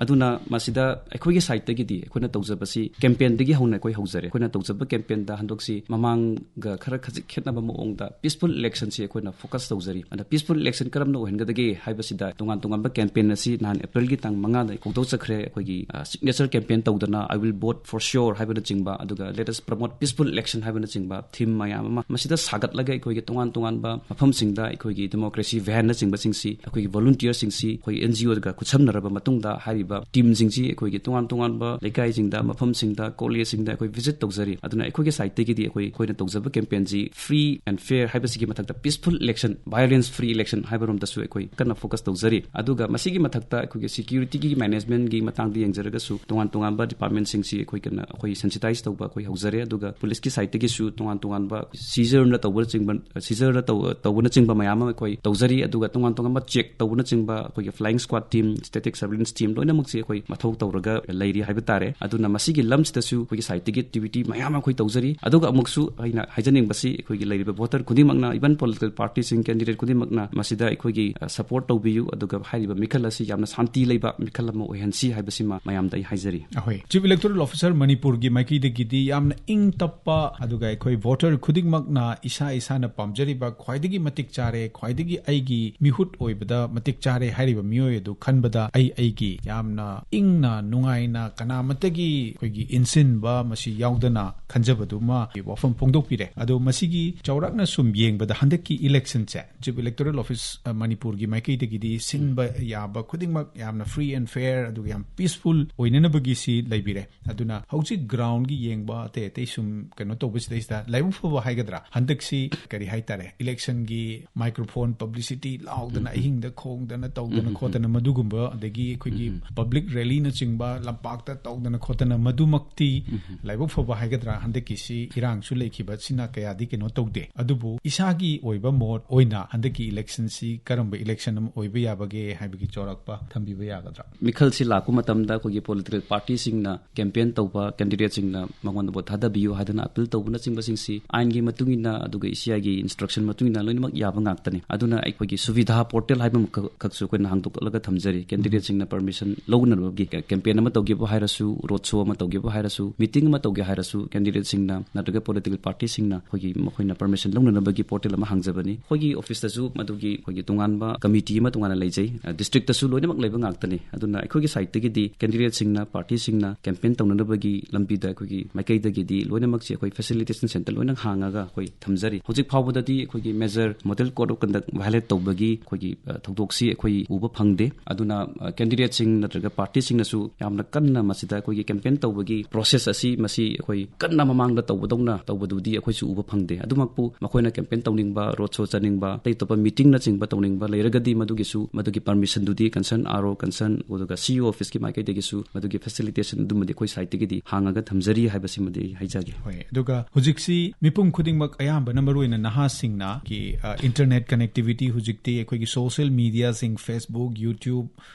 ꯑꯗꯨꯅ ꯃꯁꯤꯗ ꯑꯩꯈꯣꯏꯒꯤ side ꯇꯒꯤꯗꯤ ꯑꯩꯈꯣꯏꯅ ꯇꯧꯖꯕꯁꯤ campaign ꯗꯒꯤ ꯍꯧꯅ ꯑꯩꯈꯣꯏ ꯍꯧꯖꯔꯦ꯫ ꯑꯩꯈꯣꯏꯅ ꯇꯧꯖꯕ campaign ꯗ ꯍꯟꯗꯛꯁꯤ ꯃꯃꯥꯡꯒ ꯈꯔ ꯈꯖꯤꯛ ꯈꯦꯠꯅꯕ ꯃꯑꯣꯡꯗ peaceful election ꯁꯤ ꯑꯩꯈꯣꯏꯅ focus ꯇꯧꯖꯔꯤ꯫ ꯑꯗ peaceful election ꯀꯔꯝꯅ ꯑꯣꯏꯍꯟꯒꯗꯒꯦ ꯍꯥꯏꯕꯁꯤꯗ ꯇꯣꯉꯥꯟ ꯇꯣꯉꯥꯟꯕ campaign ꯑꯁꯤ ꯅꯍꯥꯟ April ꯒꯤ ꯇꯥꯡ ꯃꯉꯥꯗ ꯍꯧꯗꯣꯛꯆꯈ꯭ꯔꯦ꯫ ꯑꯩꯈꯣꯏꯒꯤ, ꯑ, signature campaign ꯇꯧꯗꯅ "I will vote for sure" ꯍꯥꯏꯕꯅꯆꯤꯡꯕ, ꯑꯗꯨꯒ "Let us promote peaceful election" ꯍꯥꯏꯕꯅꯆꯤꯡꯕ theme ꯃꯌꯥꯝ ꯑꯃ ꯃꯁꯤꯗ ꯁꯥꯒꯠꯂꯒ ꯑꯩꯈꯣꯏꯒꯤ ꯇꯣꯉꯥꯟ ꯇꯣꯉꯥꯟꯕ ꯃꯐꯝꯁꯤꯡꯗ ꯑꯩꯈꯣꯏꯒꯤ democracy van ꯅꯆꯤꯡꯕꯁꯤꯡꯁꯤ ꯑꯩꯈꯣꯏꯒꯤ volunteer ꯁꯤꯡꯁꯤ ꯑꯩꯈꯣꯏ N G O ꯒ ꯈꯨꯠꯁꯝꯅꯔꯕ ꯃꯇꯨꯡꯗ ꯍꯥꯏꯔꯤꯕ team ꯁꯤꯡꯁꯤ ꯑꯩꯈꯣꯏꯒꯤ ꯇꯣꯉꯥꯟ ꯇꯣꯉꯥꯟꯕ ꯂꯩꯀꯥꯏꯁꯤꯡꯗ, ꯃꯐꯝꯁꯤꯡꯗ, college ꯁꯤꯡꯗ ꯑꯩꯈꯣꯏ visit ꯇꯧꯖꯔꯤ꯫ ꯑꯗꯨꯅ ꯑꯩꯈꯣꯏꯒꯤ side ꯇꯒꯤꯗꯤ ꯑꯩꯈꯣꯏ, ꯑꯩꯈꯣꯏꯅ ꯇꯧꯖꯕ campaign ꯁꯤ free and fair ꯍꯥꯏꯕꯁꯤꯒꯤ ꯃꯊꯛꯇ peaceful election, violence free election ꯍꯥꯏꯕꯔꯣꯝꯗꯁꯨ ꯑꯩꯈꯣꯏ ꯀꯟꯅ focus ꯇꯧꯖꯔꯤ꯫ ꯑꯗꯨꯒ ꯃꯁꯤꯒꯤ ꯃꯊꯛꯇ ꯑꯩꯈꯣꯏꯒꯤ security ꯒꯤ management ꯒꯤ ꯃꯇꯥꯡꯗ ꯌꯦꯡꯖꯔꯒꯁꯨ ꯇꯣꯉꯥꯟ ꯇꯣꯉꯥꯟꯕ department ꯁꯤꯡꯁꯤ ꯑꯩꯈꯣꯏ ꯀꯟꯅ, ꯑꯩꯈꯣꯏ sensitize ꯇꯧꯕ ꯑꯩꯈꯣꯏ ꯍꯧꯖꯔꯦ꯫ ꯑꯗꯨꯒ police ꯀꯤ side ꯇꯒꯤꯁꯨ ꯇꯣꯉꯥꯟ ꯇꯣꯉꯥꯟꯕ seizure ꯅ ꯇꯧꯕꯅꯆꯤꯡꯕ, seizure ꯅ ꯇꯧ-, ꯇꯧꯕꯅꯆꯤꯡꯕ ꯃꯌꯥꯝ ꯑꯃ ꯑꯩꯈꯣꯏ ꯇꯧꯖꯔꯤ꯫ ꯑꯗꯨꯒ ꯇꯣꯉꯥꯟ ꯇꯣꯉꯥꯟꯕ check ꯇꯧꯕꯅꯆꯤꯡꯕ ꯑꯩꯈꯣꯏꯒꯤ flying squad team, static surveillance team ꯂꯣꯏꯅꯃꯛꯁꯤ ꯑꯩꯈꯣꯏ ꯃꯊꯧ ꯇꯧꯔꯒ ꯂꯩꯔꯤ ꯍꯥꯏꯕ ꯇꯥꯔꯦ꯫ ꯑꯗꯨꯅ ꯃꯁꯤꯒꯤ ꯂꯝꯁꯤꯗꯁꯨ ꯑꯩꯈꯣꯏꯒꯤ side ꯇꯒꯤ activity ꯃꯌꯥꯝ ꯑꯃ ꯑꯩꯈꯣꯏ ꯇꯧꯖꯔꯤ꯫ ꯑꯗꯨꯒ ꯑꯃꯨꯛꯁꯨ ꯑꯩꯅ ꯍꯥꯏꯖꯅꯤꯡꯕꯁꯤ ꯑꯩꯈꯣꯏꯒꯤ ꯂꯩꯔꯤꯕ voter ꯈꯨꯗꯤꯡꯃꯛꯅ, even political party ꯁꯤꯡ, candidate ꯈꯨꯗꯤꯡꯃꯛꯅ ꯃꯁꯤꯗ ꯑꯩꯈꯣꯏꯒꯤ, ꯑ, support ꯇꯧꯕꯤꯌꯨ꯫ ꯑꯗꯨꯒ ꯍꯥꯏꯔꯤꯕ ꯃꯤꯈꯜ ꯑꯁꯤ ꯌꯥꯝꯅ ꯁꯥꯟꯇꯤ ꯂꯩꯕ ꯃꯤꯈꯜ ꯑꯃ ꯑꯣꯏꯍꯟꯁꯤ ꯍꯥꯏꯕꯁꯤꯃ ꯃꯌꯥꯝꯗ ꯑꯩ ꯍꯥꯏꯖꯔꯤ꯫ ꯑꯍꯣꯏ, Chief Electoral Officer ꯃꯅꯤꯄꯨꯔꯒꯤ ꯃꯥꯏꯀꯩꯗꯒꯤꯗꯤ ꯌꯥꯝꯅ ꯏꯪ ꯇꯞꯄ, ꯑꯗꯨꯒ ꯑꯩꯈꯣꯏ voter ꯈꯨꯗꯤꯡꯃꯛꯅ ꯏꯁꯥ ꯏꯁꯥꯅ ꯄꯥꯝꯖꯔꯤꯕ, ꯈ꯭ꯋꯥꯏꯗꯒꯤ ꯃꯇꯤꯛ ꯆꯥꯔꯦ, ꯈ꯭ꯋꯥꯏꯗꯒꯤ ꯑꯩꯒꯤ ꯃꯤꯍꯨꯠ ꯑꯣꯏꯕꯗ ꯃꯇꯤꯛ ꯆꯥꯔꯦ ꯍꯥꯏꯔꯤꯕ ꯃꯤꯑꯣꯏ ꯑꯗꯨ ꯈꯟꯕꯗ ꯑꯩ ꯑꯩꯒꯤ ꯌꯥꯝꯅ ꯏꯪꯅ ꯅꯨꯡꯉꯥꯏꯅ ꯀꯅꯥꯃꯠꯇꯒꯤ ꯑꯩꯈꯣꯏꯒꯤ ꯏꯟꯁꯤꯟꯕ ꯃꯁꯤ ꯌꯥꯎꯗꯅ ꯈꯟꯖꯕꯗꯨꯃ ꯋꯥꯐꯝ ꯐꯣꯡꯗꯣꯛꯄꯤꯔꯦ꯫ ꯑꯗꯣ ꯃꯁꯤꯒꯤ ꯆꯥꯎꯔꯥꯛꯅ ꯁꯨꯝ ꯌꯦꯡꯕꯗ ꯍꯟꯗꯛꯀꯤ election ꯁꯦ, Chief Electoral Office, ꯑ, ꯃꯅꯤꯄꯨꯔꯒꯤ ꯃꯥꯏꯀꯩꯗꯒꯤꯗꯤ ꯁꯤꯟꯕ ꯌꯥꯕ ꯈꯨꯗꯤꯡꯃꯛ ꯌꯥꯝꯅ free and fair, ꯑꯗꯨꯒ ꯌꯥꯝ peaceful ꯑꯣꯏꯅꯅꯕꯒꯤꯁꯤ ꯂꯩꯕꯤꯔꯦ꯫ ꯑꯗꯨꯅ ꯍꯧꯖꯤꯛ groundꯒꯤ ꯌꯦꯡꯕ ꯑꯇꯩ ꯑꯇꯩ ꯁꯨꯝ ꯀꯩꯅꯣ ꯇꯧꯕꯁꯤꯗꯩꯁꯤꯗ ꯂꯥꯏꯕꯛ ꯐꯕ ꯍꯥꯏꯒꯗ꯭ꯔꯥ, ꯍꯟꯗꯛꯁꯤ ꯀꯔꯤ ꯍꯥꯏꯇꯥꯔꯦ, electionꯒꯤ microphone publicity ꯂꯥꯎꯗꯅ, ꯎꯝ, ꯎꯝ꯫ ꯑꯍꯤꯡꯗ ꯈꯣꯡꯗꯅ ꯇꯧꯗꯅ ꯎꯝ, ꯎꯝ, ꯎꯝ꯫ ꯈꯣꯠꯇꯅ ꯃꯗꯨꯒꯨꯝꯕ, ꯑꯗꯒꯤ ꯑꯩꯈꯣꯏꯒꯤ ꯎꯝ, ꯎꯝ꯫ Public rallyꯅꯆꯤꯡꯕ ꯂꯝꯄꯥꯛꯇ ꯇꯧꯗꯅ ꯈꯣꯠꯇꯅ ꯃꯗꯨꯃꯛꯇꯤ ꯎꯝ, ꯎꯝ꯫ ꯂꯥꯏꯕꯛ ꯐꯕ ꯍꯥꯏꯒꯗ꯭ꯔꯥ, ꯍꯟꯗꯛꯀꯤꯁꯤ ꯏꯔꯥꯡꯁꯨ ꯂꯩꯈꯤꯕꯁꯤꯅ ꯀꯌꯥꯗꯤ ꯀꯩꯅꯣ ꯇꯧꯗꯦ꯫ ꯑꯗꯨꯕꯨ ꯏꯁꯥꯒꯤ ꯑꯣꯏꯕ ꯃꯣꯠ ꯑꯣꯏꯅ ꯍꯟꯗꯛꯀꯤ electionꯁꯤ ꯀꯔꯝꯕ election ꯑꯃ ꯑꯣꯏꯕ ꯌꯥꯕꯒꯦ ꯍꯥꯏꯕꯒꯤ ꯆꯥꯎꯔꯥꯛꯄ ꯊꯝꯕꯤꯕ ꯌꯥꯒꯗ꯭ꯔꯥ? ꯃꯤꯈꯜꯁꯤ ꯂꯥꯛꯄ ꯃꯇꯝꯗ ꯑꯩꯈꯣꯏꯒꯤ political partyꯁꯤꯡꯅ campaign ꯇꯧꯕ candidateꯁꯤꯡꯅ ꯃꯉꯣꯟꯗ vote ꯊꯥꯗꯕꯤꯌꯨ ꯍꯥꯏꯗꯅ appeal ꯇꯧꯕꯅꯆꯤꯡꯕꯁꯤꯡꯁꯤ ꯑꯥꯏꯟꯒꯤ ꯃꯇꯨꯡ ꯏꯟꯅ, ꯑꯗꯨꯒ ꯏ ꯁꯤ ꯑꯥꯏꯒꯤ instruction ꯃꯇꯨꯡ ꯏꯟꯅ ꯂꯣꯏꯅꯃꯛ ꯌꯥꯕ ꯉꯥꯛꯇꯅꯤ꯫ ꯑꯗꯨꯅ ꯑꯩꯈꯣꯏꯒꯤ ꯁꯨꯕꯤꯙꯥ portal ꯍꯥꯏꯕ ꯑꯃꯈꯛ, ꯈꯛꯁꯨ ꯑꯩꯈꯣꯏꯅ ꯍꯥꯡꯗꯣꯛꯂꯒ ꯊꯝꯖꯔꯤ꯫ Candidateꯁꯤꯡꯅ permission ꯂꯧꯅꯅꯕꯒꯤ campaign ꯑꯃ ꯇꯧꯒꯦꯕꯨ ꯍꯥꯏꯔꯁꯨ, road show ꯑꯃ ꯇꯧꯒꯦꯕꯨ ꯍꯥꯏꯔꯁꯨ, meeting ꯑꯃ ꯇꯧꯒꯦ ꯍꯥꯏꯔꯁꯨ, candidateꯁꯤꯡꯅ ꯅꯠꯇ꯭ꯔꯒ political partyꯁꯤꯡꯅ ꯑꯩꯈꯣꯏꯒꯤ ꯃꯈꯣꯏꯅ permission ꯂꯧꯅꯅꯕꯒꯤ portal ꯑꯃ ꯍꯥꯡꯖꯕꯅꯤ꯫ ꯑꯩꯈꯣꯏꯒꯤ officeꯇꯁꯨ ꯃꯗꯨꯒꯤ ꯑꯩꯈꯣꯏꯒꯤ ꯇꯣꯉꯥꯟꯕ committee ꯑꯃ ꯇꯣꯉꯥꯟꯅ ꯂꯩꯖꯩ꯫ ꯑ, districtꯇꯁꯨ ꯂꯣꯏꯅꯃꯛ ꯂꯩꯕ ꯉꯥꯛꯇꯅꯤ꯫ ꯑꯗꯨꯅ ꯑꯩꯈꯣꯏꯒꯤ sideꯇꯒꯤꯗꯤ candidateꯁꯤꯡꯅ, partyꯁꯤꯡꯅ campaign ꯇꯧꯅꯅꯕꯒꯤ ꯂꯝꯕꯤꯗ ꯑꯩꯈꯣꯏꯒꯤ ꯃꯥꯏꯀꯩꯗꯒꯤꯗꯤ ꯂꯣꯏꯅꯃꯛꯁꯤ ꯑꯩꯈꯣꯏ facilitation centre ꯂꯣꯏꯅ ꯍꯥꯡꯉꯒ ꯑꯩꯈꯣꯏ ꯊꯝꯖꯔꯤ꯫ ꯍꯧꯖꯤꯛ ꯐꯥꯎꯕꯗꯗꯤ ꯑꯩꯈꯣꯏꯒꯤ major model code of conduct violate ꯇꯧꯕꯒꯤ ꯑꯩꯈꯣꯏꯒꯤ, ꯑ, ꯊꯧꯗꯣꯛꯁꯤ ꯑꯩꯈꯣꯏ ꯎꯕ ꯐꯪꯗꯦ꯫ ꯑꯗꯨꯅ, ꯑ, candidateꯁꯤꯡ ꯅꯠꯇ꯭ꯔꯒ partyꯁꯤꯡꯅꯁꯨ ꯌꯥꯝꯅ ꯀꯟꯅ ꯃꯁꯤꯗ ꯑꯩꯈꯣꯏꯒꯤ campaign ꯇꯧꯕꯒꯤ process ꯑꯁꯤ ꯃꯁꯤ ꯑꯩꯈꯣꯏ ꯀꯟꯅ ꯃꯃꯥꯡꯗ ꯇꯧꯕꯗꯧꯅ ꯇꯧꯕꯗꯨꯗꯤ ꯑꯩꯈꯣꯏꯁꯨ ꯎꯕ ꯐꯪꯗꯦ꯫ ꯑꯗꯨꯃꯛꯄꯨ ꯃꯈꯣꯏꯅ campaign ꯇꯧꯅꯤꯡꯕ, road show ꯆꯠꯅꯤꯡꯕ, ꯑꯇꯩ ꯑꯇꯣꯞꯄ meetingꯅꯆꯤꯡꯕ ꯇꯧꯅꯤꯡꯕ ꯂꯩꯔꯒꯗꯤ ꯃꯗꯨꯒꯤꯁꯨ, ꯃꯗꯨꯒꯤ permissionꯗꯨꯗꯤ concern R O, concern, ꯑꯗꯨꯒ C E O officeꯀꯤ ꯃꯥꯏꯀꯩꯗꯒꯤꯁꯨ ꯃꯗꯨꯒꯤ facilitationꯗꯨꯃꯗꯤ ꯑꯩꯈꯣꯏ sideꯇꯒꯤꯗꯤ ꯍꯥꯡꯉꯒ ꯊꯝꯖꯔꯤ ꯍꯥꯏꯕꯁꯤꯃꯗꯤ ꯑꯩ ꯍꯥꯏꯖꯒꯦ꯫ ꯍꯣꯏ, ꯑꯗꯨꯒ ꯍꯧꯖꯤꯛꯁꯤ ꯃꯤꯄꯨꯝ ꯈꯨꯗꯤꯡꯃꯛ, ꯑꯌꯥꯝꯕꯅ ꯃꯔꯨꯑꯣꯏꯅ ꯅꯍꯥꯁꯤꯡꯅ ꯀꯤ, ꯑ, internet connectivity, ꯍꯧꯖꯤꯛꯇꯤ ꯑꯩꯈꯣꯏꯒꯤ social mediaꯁꯤꯡ, Facebook, YouTube,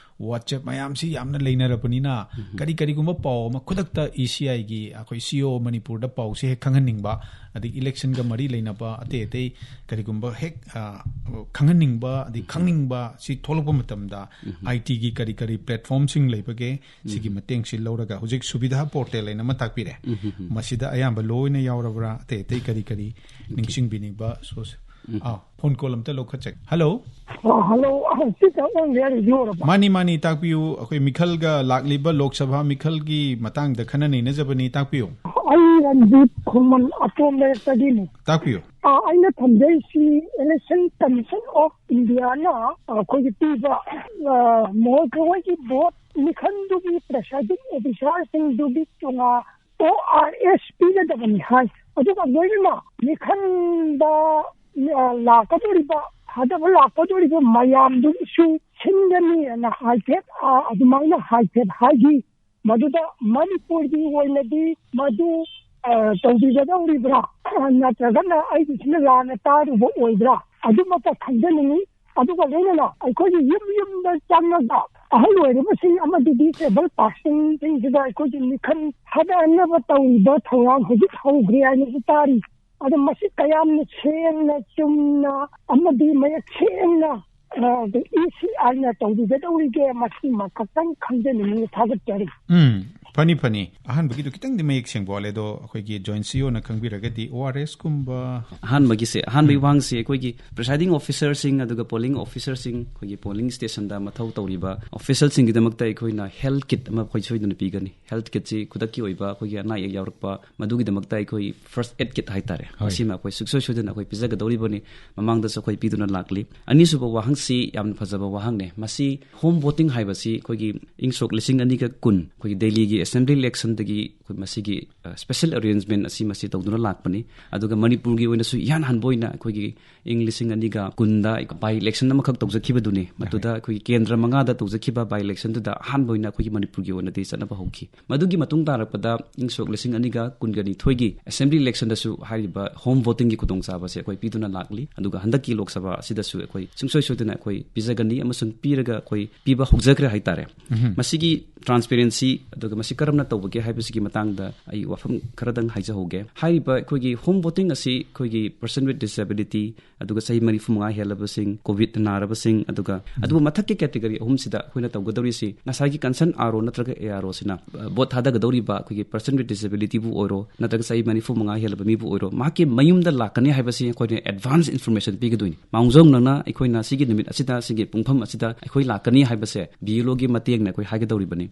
WhatsApp ꯃꯌꯥꯝꯁꯤ ꯌꯥꯝꯅ ꯂꯩꯅꯔꯕꯅꯤꯅ, ꯎꯝ꯫ ꯀꯔꯤ ꯀꯔꯤꯒꯨꯝꯕ ꯄꯥꯎ ꯑꯃ ꯈꯨꯗꯛꯇ ꯏ ꯁꯤ ꯑꯥꯏꯒꯤ ꯑꯩꯈꯣꯏ ꯁꯤ ꯏ ꯑꯣ ꯃꯅꯤꯄꯨꯔꯗ ꯄꯥꯎꯁꯦ ꯍꯦꯛ ꯈꯪꯍꯟꯅꯤꯡꯕ, ꯑꯗꯒꯤ electionꯒ ꯃꯔꯤ ꯂꯩꯅꯕ ꯑꯇꯩ ꯑꯇꯩ ꯀꯔꯤꯒꯨꯝꯕ ꯍꯦꯛ, ꯑ, ꯈꯪꯍꯟꯅꯤꯡꯕ, ꯑꯗꯩ ꯎꯝ꯫ ꯈꯪꯅꯤꯡꯕ ꯁꯤ ꯊꯣꯛꯂꯛꯄ ꯃꯇꯝꯗ ꯎꯝ꯫ ꯑꯥꯏ ꯇꯤꯒꯤ ꯀꯔꯤ ꯀꯔꯤ platformꯁꯤꯡ ꯂꯩꯕꯒꯦ, ꯁꯤꯒꯤ ꯎꯝ꯫ ꯃꯇꯦꯡꯁꯤ ꯂꯧꯔꯒ ꯍꯧꯖꯤꯛ ꯁꯨꯕꯤꯙꯥ portal ꯍꯥꯏꯅ ꯑꯃ ꯇꯥꯛꯄꯤꯔꯦ꯫ ꯎꯝ꯫ ꯃꯁꯤꯗ ꯑꯌꯥꯝꯕ ꯂꯣꯏꯅ ꯌꯥꯎꯔꯕ꯭ꯔꯥ? ꯑꯇꯩ ꯑꯇꯩ ꯀꯔꯤ ꯀꯔꯤ ꯎꯝ꯫ ꯅꯤꯡꯁꯤꯡꯕꯤꯅꯤꯡꯕ source? ꯎꯝ꯫ ꯑꯥ, phone call ꯑꯝꯇ ꯂꯧꯈꯠꯆꯒꯦ꯫ Hello? ꯑ, hello, ꯑ, ꯁꯤꯗ ꯑꯣꯟ ꯌꯥꯔꯤꯗꯤ ꯑꯣꯏꯔꯕ? ꯃꯥꯅꯤ, ꯃꯥꯅꯤ, ꯇꯥꯛꯄꯤꯌꯨ꯫ ꯑꯩꯈꯣꯏ ꯃꯤꯈꯜꯒ ꯂꯥꯛꯂꯤꯕ ꯂꯣꯛ ꯁꯚꯥ ꯃꯤꯈꯜꯒꯤ ꯃꯇꯥꯡꯗ ꯈꯟꯅ ꯅꯩꯅꯖꯕꯅꯤ, ꯇꯥꯛꯄꯤꯌꯨ꯫ ꯑꯩ ꯔꯟꯖꯤꯠ ꯈꯨꯃꯟ ꯑꯇꯣꯝ ꯂꯩꯔꯛꯇꯒꯤꯅꯤ꯫ ꯇꯥꯛꯄꯤꯌꯨ꯫ ꯑ, ꯑꯩꯅ ꯊꯝꯖꯩꯁꯤ Election Commission of Indiaꯅ ꯑꯩꯈꯣꯏꯒꯤ ꯄꯤꯕ, ꯑ, ꯃꯈꯣꯏꯒꯤ ꯚꯣꯠ ꯃꯤꯈꯜꯗꯨꯒꯤ presiding officerꯁꯤꯡꯗꯨꯒꯤ ꯇꯣꯉꯥꯟ O R S ꯄꯤꯒꯗꯕꯅꯤ ꯍꯥꯏ꯫ ꯑꯗꯨꯒ ꯂꯣꯏꯅꯅ ꯃꯤꯈꯜꯗ, ꯑ, ꯂꯥꯛꯀꯗꯧꯔꯤꯕ, ꯊꯥꯗꯕ ꯂꯥꯛꯀꯗꯧꯔꯤꯕ ꯃꯌꯥꯝꯗꯨꯒꯤꯁꯨ ꯁꯤꯟꯒꯅꯤꯅ ꯍꯥꯏꯐꯦꯠ, ꯑ, ꯑꯗꯨꯃꯥꯏꯅ ꯍꯥꯏꯐꯦꯠ ꯍꯥꯏꯈꯤ꯫ ꯃꯗꯨꯗ ꯃꯅꯤꯄꯨꯔꯒꯤ ꯑꯣꯏꯅꯗꯤ ꯃꯗꯨ, ꯑ, ꯇꯧꯕꯤꯒꯗꯧꯔꯤꯕ꯭ꯔꯥ? ꯑ, ꯅꯠꯇ꯭ꯔꯒꯅ ꯑꯩꯒꯤꯁꯤꯅ ꯂꯥꯟꯅ ꯇꯥꯔꯨꯕ ꯑꯣꯏꯕ꯭ꯔꯥ? ꯑꯗꯨꯃꯛꯇ ꯈꯪꯖꯅꯤꯡꯏ꯫ ꯑꯗꯨꯒ ꯂꯣꯏꯅꯅ ꯑꯩꯈꯣꯏꯒꯤ ꯌꯨꯝ ꯌꯨꯝꯗ ꯆꯪꯉꯒ ꯑꯍꯜ ꯑꯣꯏꯔꯕꯁꯤꯡ ꯑꯃꯗꯤ disabled personꯁꯤꯡꯁꯤꯗ ꯑꯩꯈꯣꯏꯒꯤ ꯃꯤꯈꯜ ꯊꯥꯗꯅꯕ ꯇꯧꯔꯤꯕ ꯊꯧꯔꯥꯡ ꯍꯧꯖꯤꯛ ꯍꯧꯈ꯭ꯔꯦ ꯍꯥꯏꯅꯁꯨ ꯇꯥꯔꯤ꯫ ꯑꯗꯣ ꯃꯁꯤ ꯀꯌꯥꯝꯅ ꯁꯦꯡꯅ ꯆꯨꯝꯅ ꯑꯃꯗꯤ ꯃꯌꯦꯛ ꯁꯦꯡꯅ, ꯑ, ECIꯅ ꯇꯧꯕꯤꯒꯗꯧꯔꯤꯒꯦ, ꯃꯁꯤꯃ ꯈꯛꯇꯪ ꯈꯪꯖꯅꯤꯡꯉꯤ꯫ ꯊꯥꯒꯠꯆꯔꯤ꯫ ꯎꯝ, ꯐꯅꯤ, ꯐꯅꯤ꯫ ꯑꯍꯥꯟꯕꯒꯤꯗꯣ ꯈꯤꯇꯪꯗꯤ ꯃꯌꯦꯛ ꯁꯦꯡꯕ ꯋꯥꯠꯂꯦ, ꯑꯗꯣ ꯑꯩꯈꯣꯏꯒꯤ Joint CEOꯅ ꯈꯪꯕꯤꯔꯒꯗꯤ ORSꯀꯨꯝꯕ꯫ ꯑꯍꯥꯟꯕꯒꯤꯁꯦ, ꯑꯍꯥꯟꯕꯒꯤ ꯎꯝ꯫ ꯋꯥꯍꯪꯁꯦ ꯑꯩꯈꯣꯏꯒꯤ presiding officerꯁꯤꯡ ꯑꯗꯨꯒ polling officerꯁꯤꯡ, ꯑꯩꯈꯣꯏꯒꯤ polling stationꯗ ꯃꯊꯧ ꯇꯧꯔꯤꯕ officialꯁꯤꯡꯒꯤꯗꯃꯛꯇ ꯑꯩꯈꯣꯏꯅ health kit ꯑꯃ ꯑꯩꯈꯣꯏ ꯁꯣꯏꯗꯅ ꯄꯤꯒꯅꯤ꯫ Health kitꯁꯤ ꯈꯨꯗꯛꯀꯤ ꯑꯣꯏꯕ ꯑꯩꯈꯣꯏꯒꯤ ꯑꯅꯥ ꯑꯌꯦꯛ ꯌꯥꯎꯔꯛꯄ, ꯃꯗꯨꯒꯤꯗꯃꯛꯇ ꯑꯩꯈꯣꯏ first aid kit ꯍꯥꯏꯇꯥꯔꯦ, ꯍꯣꯏ꯫ ꯃꯁꯤꯃ ꯑꯩꯈꯣꯏ ꯁꯨꯡꯁꯣꯏ ꯁꯣꯏꯗꯅ ꯑꯩꯈꯣꯏ ꯄꯤꯖꯒꯗꯧꯔꯤꯕꯅꯤ꯫ ꯃꯃꯥꯡꯗꯁꯨ ꯑꯩꯈꯣꯏ ꯄꯤꯗꯨꯅ ꯂꯥꯛꯂꯤ꯫ ꯑꯅꯤꯁꯨꯕ ꯋꯥꯍꯪꯁꯤ ꯌꯥꯝꯅ ꯐꯖꯕ ꯋꯥꯍꯪꯅꯦ꯫ ꯃꯁꯤ home voting ꯍꯥꯏꯕꯁꯤ ꯑꯩꯈꯣꯏꯒꯤ ꯏꯪ ꯁꯣꯛ ꯂꯤꯁꯤꯡ ꯑꯅꯤꯒ ꯀꯨꯟ, ꯑꯩꯈꯣꯏꯒꯤ ꯗꯦꯜꯂꯤꯒꯤ assembly electionꯗꯒꯤ ꯑꯩꯈꯣꯏ ꯃꯁꯤꯒꯤ, ꯑ, special arrangement ꯑꯁꯤ ꯃꯁꯤ ꯇꯧꯗꯨꯅ ꯂꯥꯛꯄꯅꯤ꯫ ꯑꯗꯨꯒ ꯃꯅꯤꯄꯨꯔꯒꯤ ꯑꯣꯏꯅꯁꯨ ꯏꯍꯥꯟ ꯍꯥꯟꯕ ꯑꯣꯏꯅ ꯑꯩꯈꯣꯏꯒꯤ ꯏꯪ ꯂꯤꯁꯤꯡ ꯑꯅꯤꯒ ꯀꯨꯟꯗ by election ꯑꯃꯈꯛ ꯇꯧꯖꯈꯤꯕꯗꯨꯅꯤ꯫ ꯃꯗꯨꯗ ꯑꯩꯈꯣꯏꯒꯤ ꯀꯦꯟꯗ꯭ꯔ ꯃꯉꯥꯗ ꯇꯧꯖꯈꯤꯕ by electionꯗꯨꯗ ꯑꯍꯥꯟꯕ ꯑꯣꯏꯅ ꯑꯩꯈꯣꯏꯒꯤ ꯃꯅꯤꯄꯨꯔꯒꯤ ꯑꯣꯏꯅꯗꯤ ꯆꯠꯅꯕ ꯍꯧꯈꯤ꯫ ꯃꯗꯨꯒꯤ ꯃꯇꯨꯡ ꯇꯥꯔꯛꯄꯗ ꯏꯪ ꯁꯣꯛ ꯂꯤꯁꯤꯡ ꯑꯅꯤꯒ ꯀꯨꯟꯒ ꯅꯤꯊꯣꯏꯒꯤ assembly electionꯗꯁꯨ ꯍꯥꯏꯔꯤꯕ home votingꯒꯤ ꯈꯨꯗꯣꯡꯆꯥꯕꯁꯦ ꯑꯩꯈꯣꯏ ꯄꯤꯗꯨꯅ ꯂꯥꯛꯂꯤ꯫ ꯑꯗꯨꯒ ꯍꯟꯗꯛꯀꯤ ꯂꯣꯛ ꯁꯚꯥ ꯑꯁꯤꯗꯁꯨ ꯑꯩꯈꯣꯏ ꯁꯨꯡꯁꯣꯏ ꯁꯣꯏꯗꯅ ꯑꯩꯈꯣꯏ ꯄꯤꯖꯒꯅꯤ ꯑꯃꯁꯨꯡ ꯄꯤꯔꯒ ꯑꯩꯈꯣꯏ ꯄꯤꯕ ꯍꯧꯖꯈ꯭ꯔꯦ ꯍꯥꯏꯇꯥꯔꯦ꯫ ꯎꯝ꯫ ꯃꯁꯤꯒꯤ transparency ꯑꯗꯨꯒ ꯃꯁꯤ ꯀꯔꯝꯅ ꯇꯧꯕꯒꯦ ꯍꯥꯏꯕꯁꯤꯒꯤ ꯃꯇꯥꯡꯗ ꯑꯩ ꯋꯥꯐꯝ ꯈꯔꯗꯪ ꯍꯥꯏꯖꯍꯧꯒꯦ꯫ ꯍꯥꯏꯔꯤꯕ ꯑꯩꯈꯣꯏꯒꯤ home voting ꯑꯁꯤ ꯑꯩꯈꯣꯏꯒꯤ person with disability, ꯑꯗꯨꯒ ꯆꯍꯤ ꯃꯔꯤꯐꯨ ꯃꯉꯥ ꯍꯦꯜꯂꯕꯁꯤꯡ, COVID ꯅꯥꯔꯕꯁꯤꯡ, ꯑꯗꯨꯒ ꯎꯝ꯫ ꯑꯗꯨꯕꯨ ꯃꯊꯛꯀꯤ category ꯑꯍꯨꯝꯁꯤꯗ ꯑꯩꯈꯣꯏꯅ ꯇꯧꯒꯗꯧꯔꯤꯁꯤ ꯉꯁꯥꯏꯒꯤ concerned RO ꯅꯠꯇ꯭ꯔꯒ AROꯁꯤꯅ, ꯑ, ꯚꯣꯠ ꯊꯥꯗꯒꯗꯧꯔꯤꯕ ꯑꯩꯈꯣꯏꯒꯤ person with disabilityꯕꯨ ꯑꯣꯏꯔꯣ ꯅꯠꯇ꯭ꯔꯒ ꯆꯍꯤ ꯃꯔꯤꯐꯨ ꯃꯉꯥ ꯍꯦꯜꯂꯕ ꯃꯤꯕꯨ ꯑꯣꯏꯔꯣ, ꯃꯍꯥꯛꯀꯤ ꯃꯌꯨꯝꯗ ꯂꯥꯛꯀꯅꯤ ꯍꯥꯏꯕꯁꯤ ꯑꯩꯈꯣꯏꯅ advance information ꯄꯤꯒꯗꯣꯏꯅꯤ꯫ ꯃꯥꯡꯖꯧꯅꯅ ꯑꯩꯈꯣꯏꯅ ꯁꯤꯒꯤ ꯅꯨꯃꯤꯠ ꯑꯁꯤꯗ, ꯁꯤꯒꯤ ꯄꯨꯡꯐꯝ ꯑꯁꯤꯗ ꯑꯩꯈꯣꯏ ꯂꯥꯛꯀꯅꯤ ꯍꯥꯏꯕꯁꯦ BLOꯒꯤ ꯃꯇꯦꯡꯅ ꯑꯩꯈꯣꯏ ꯍꯥꯏꯒꯗꯧꯔꯤꯕꯅꯤ꯫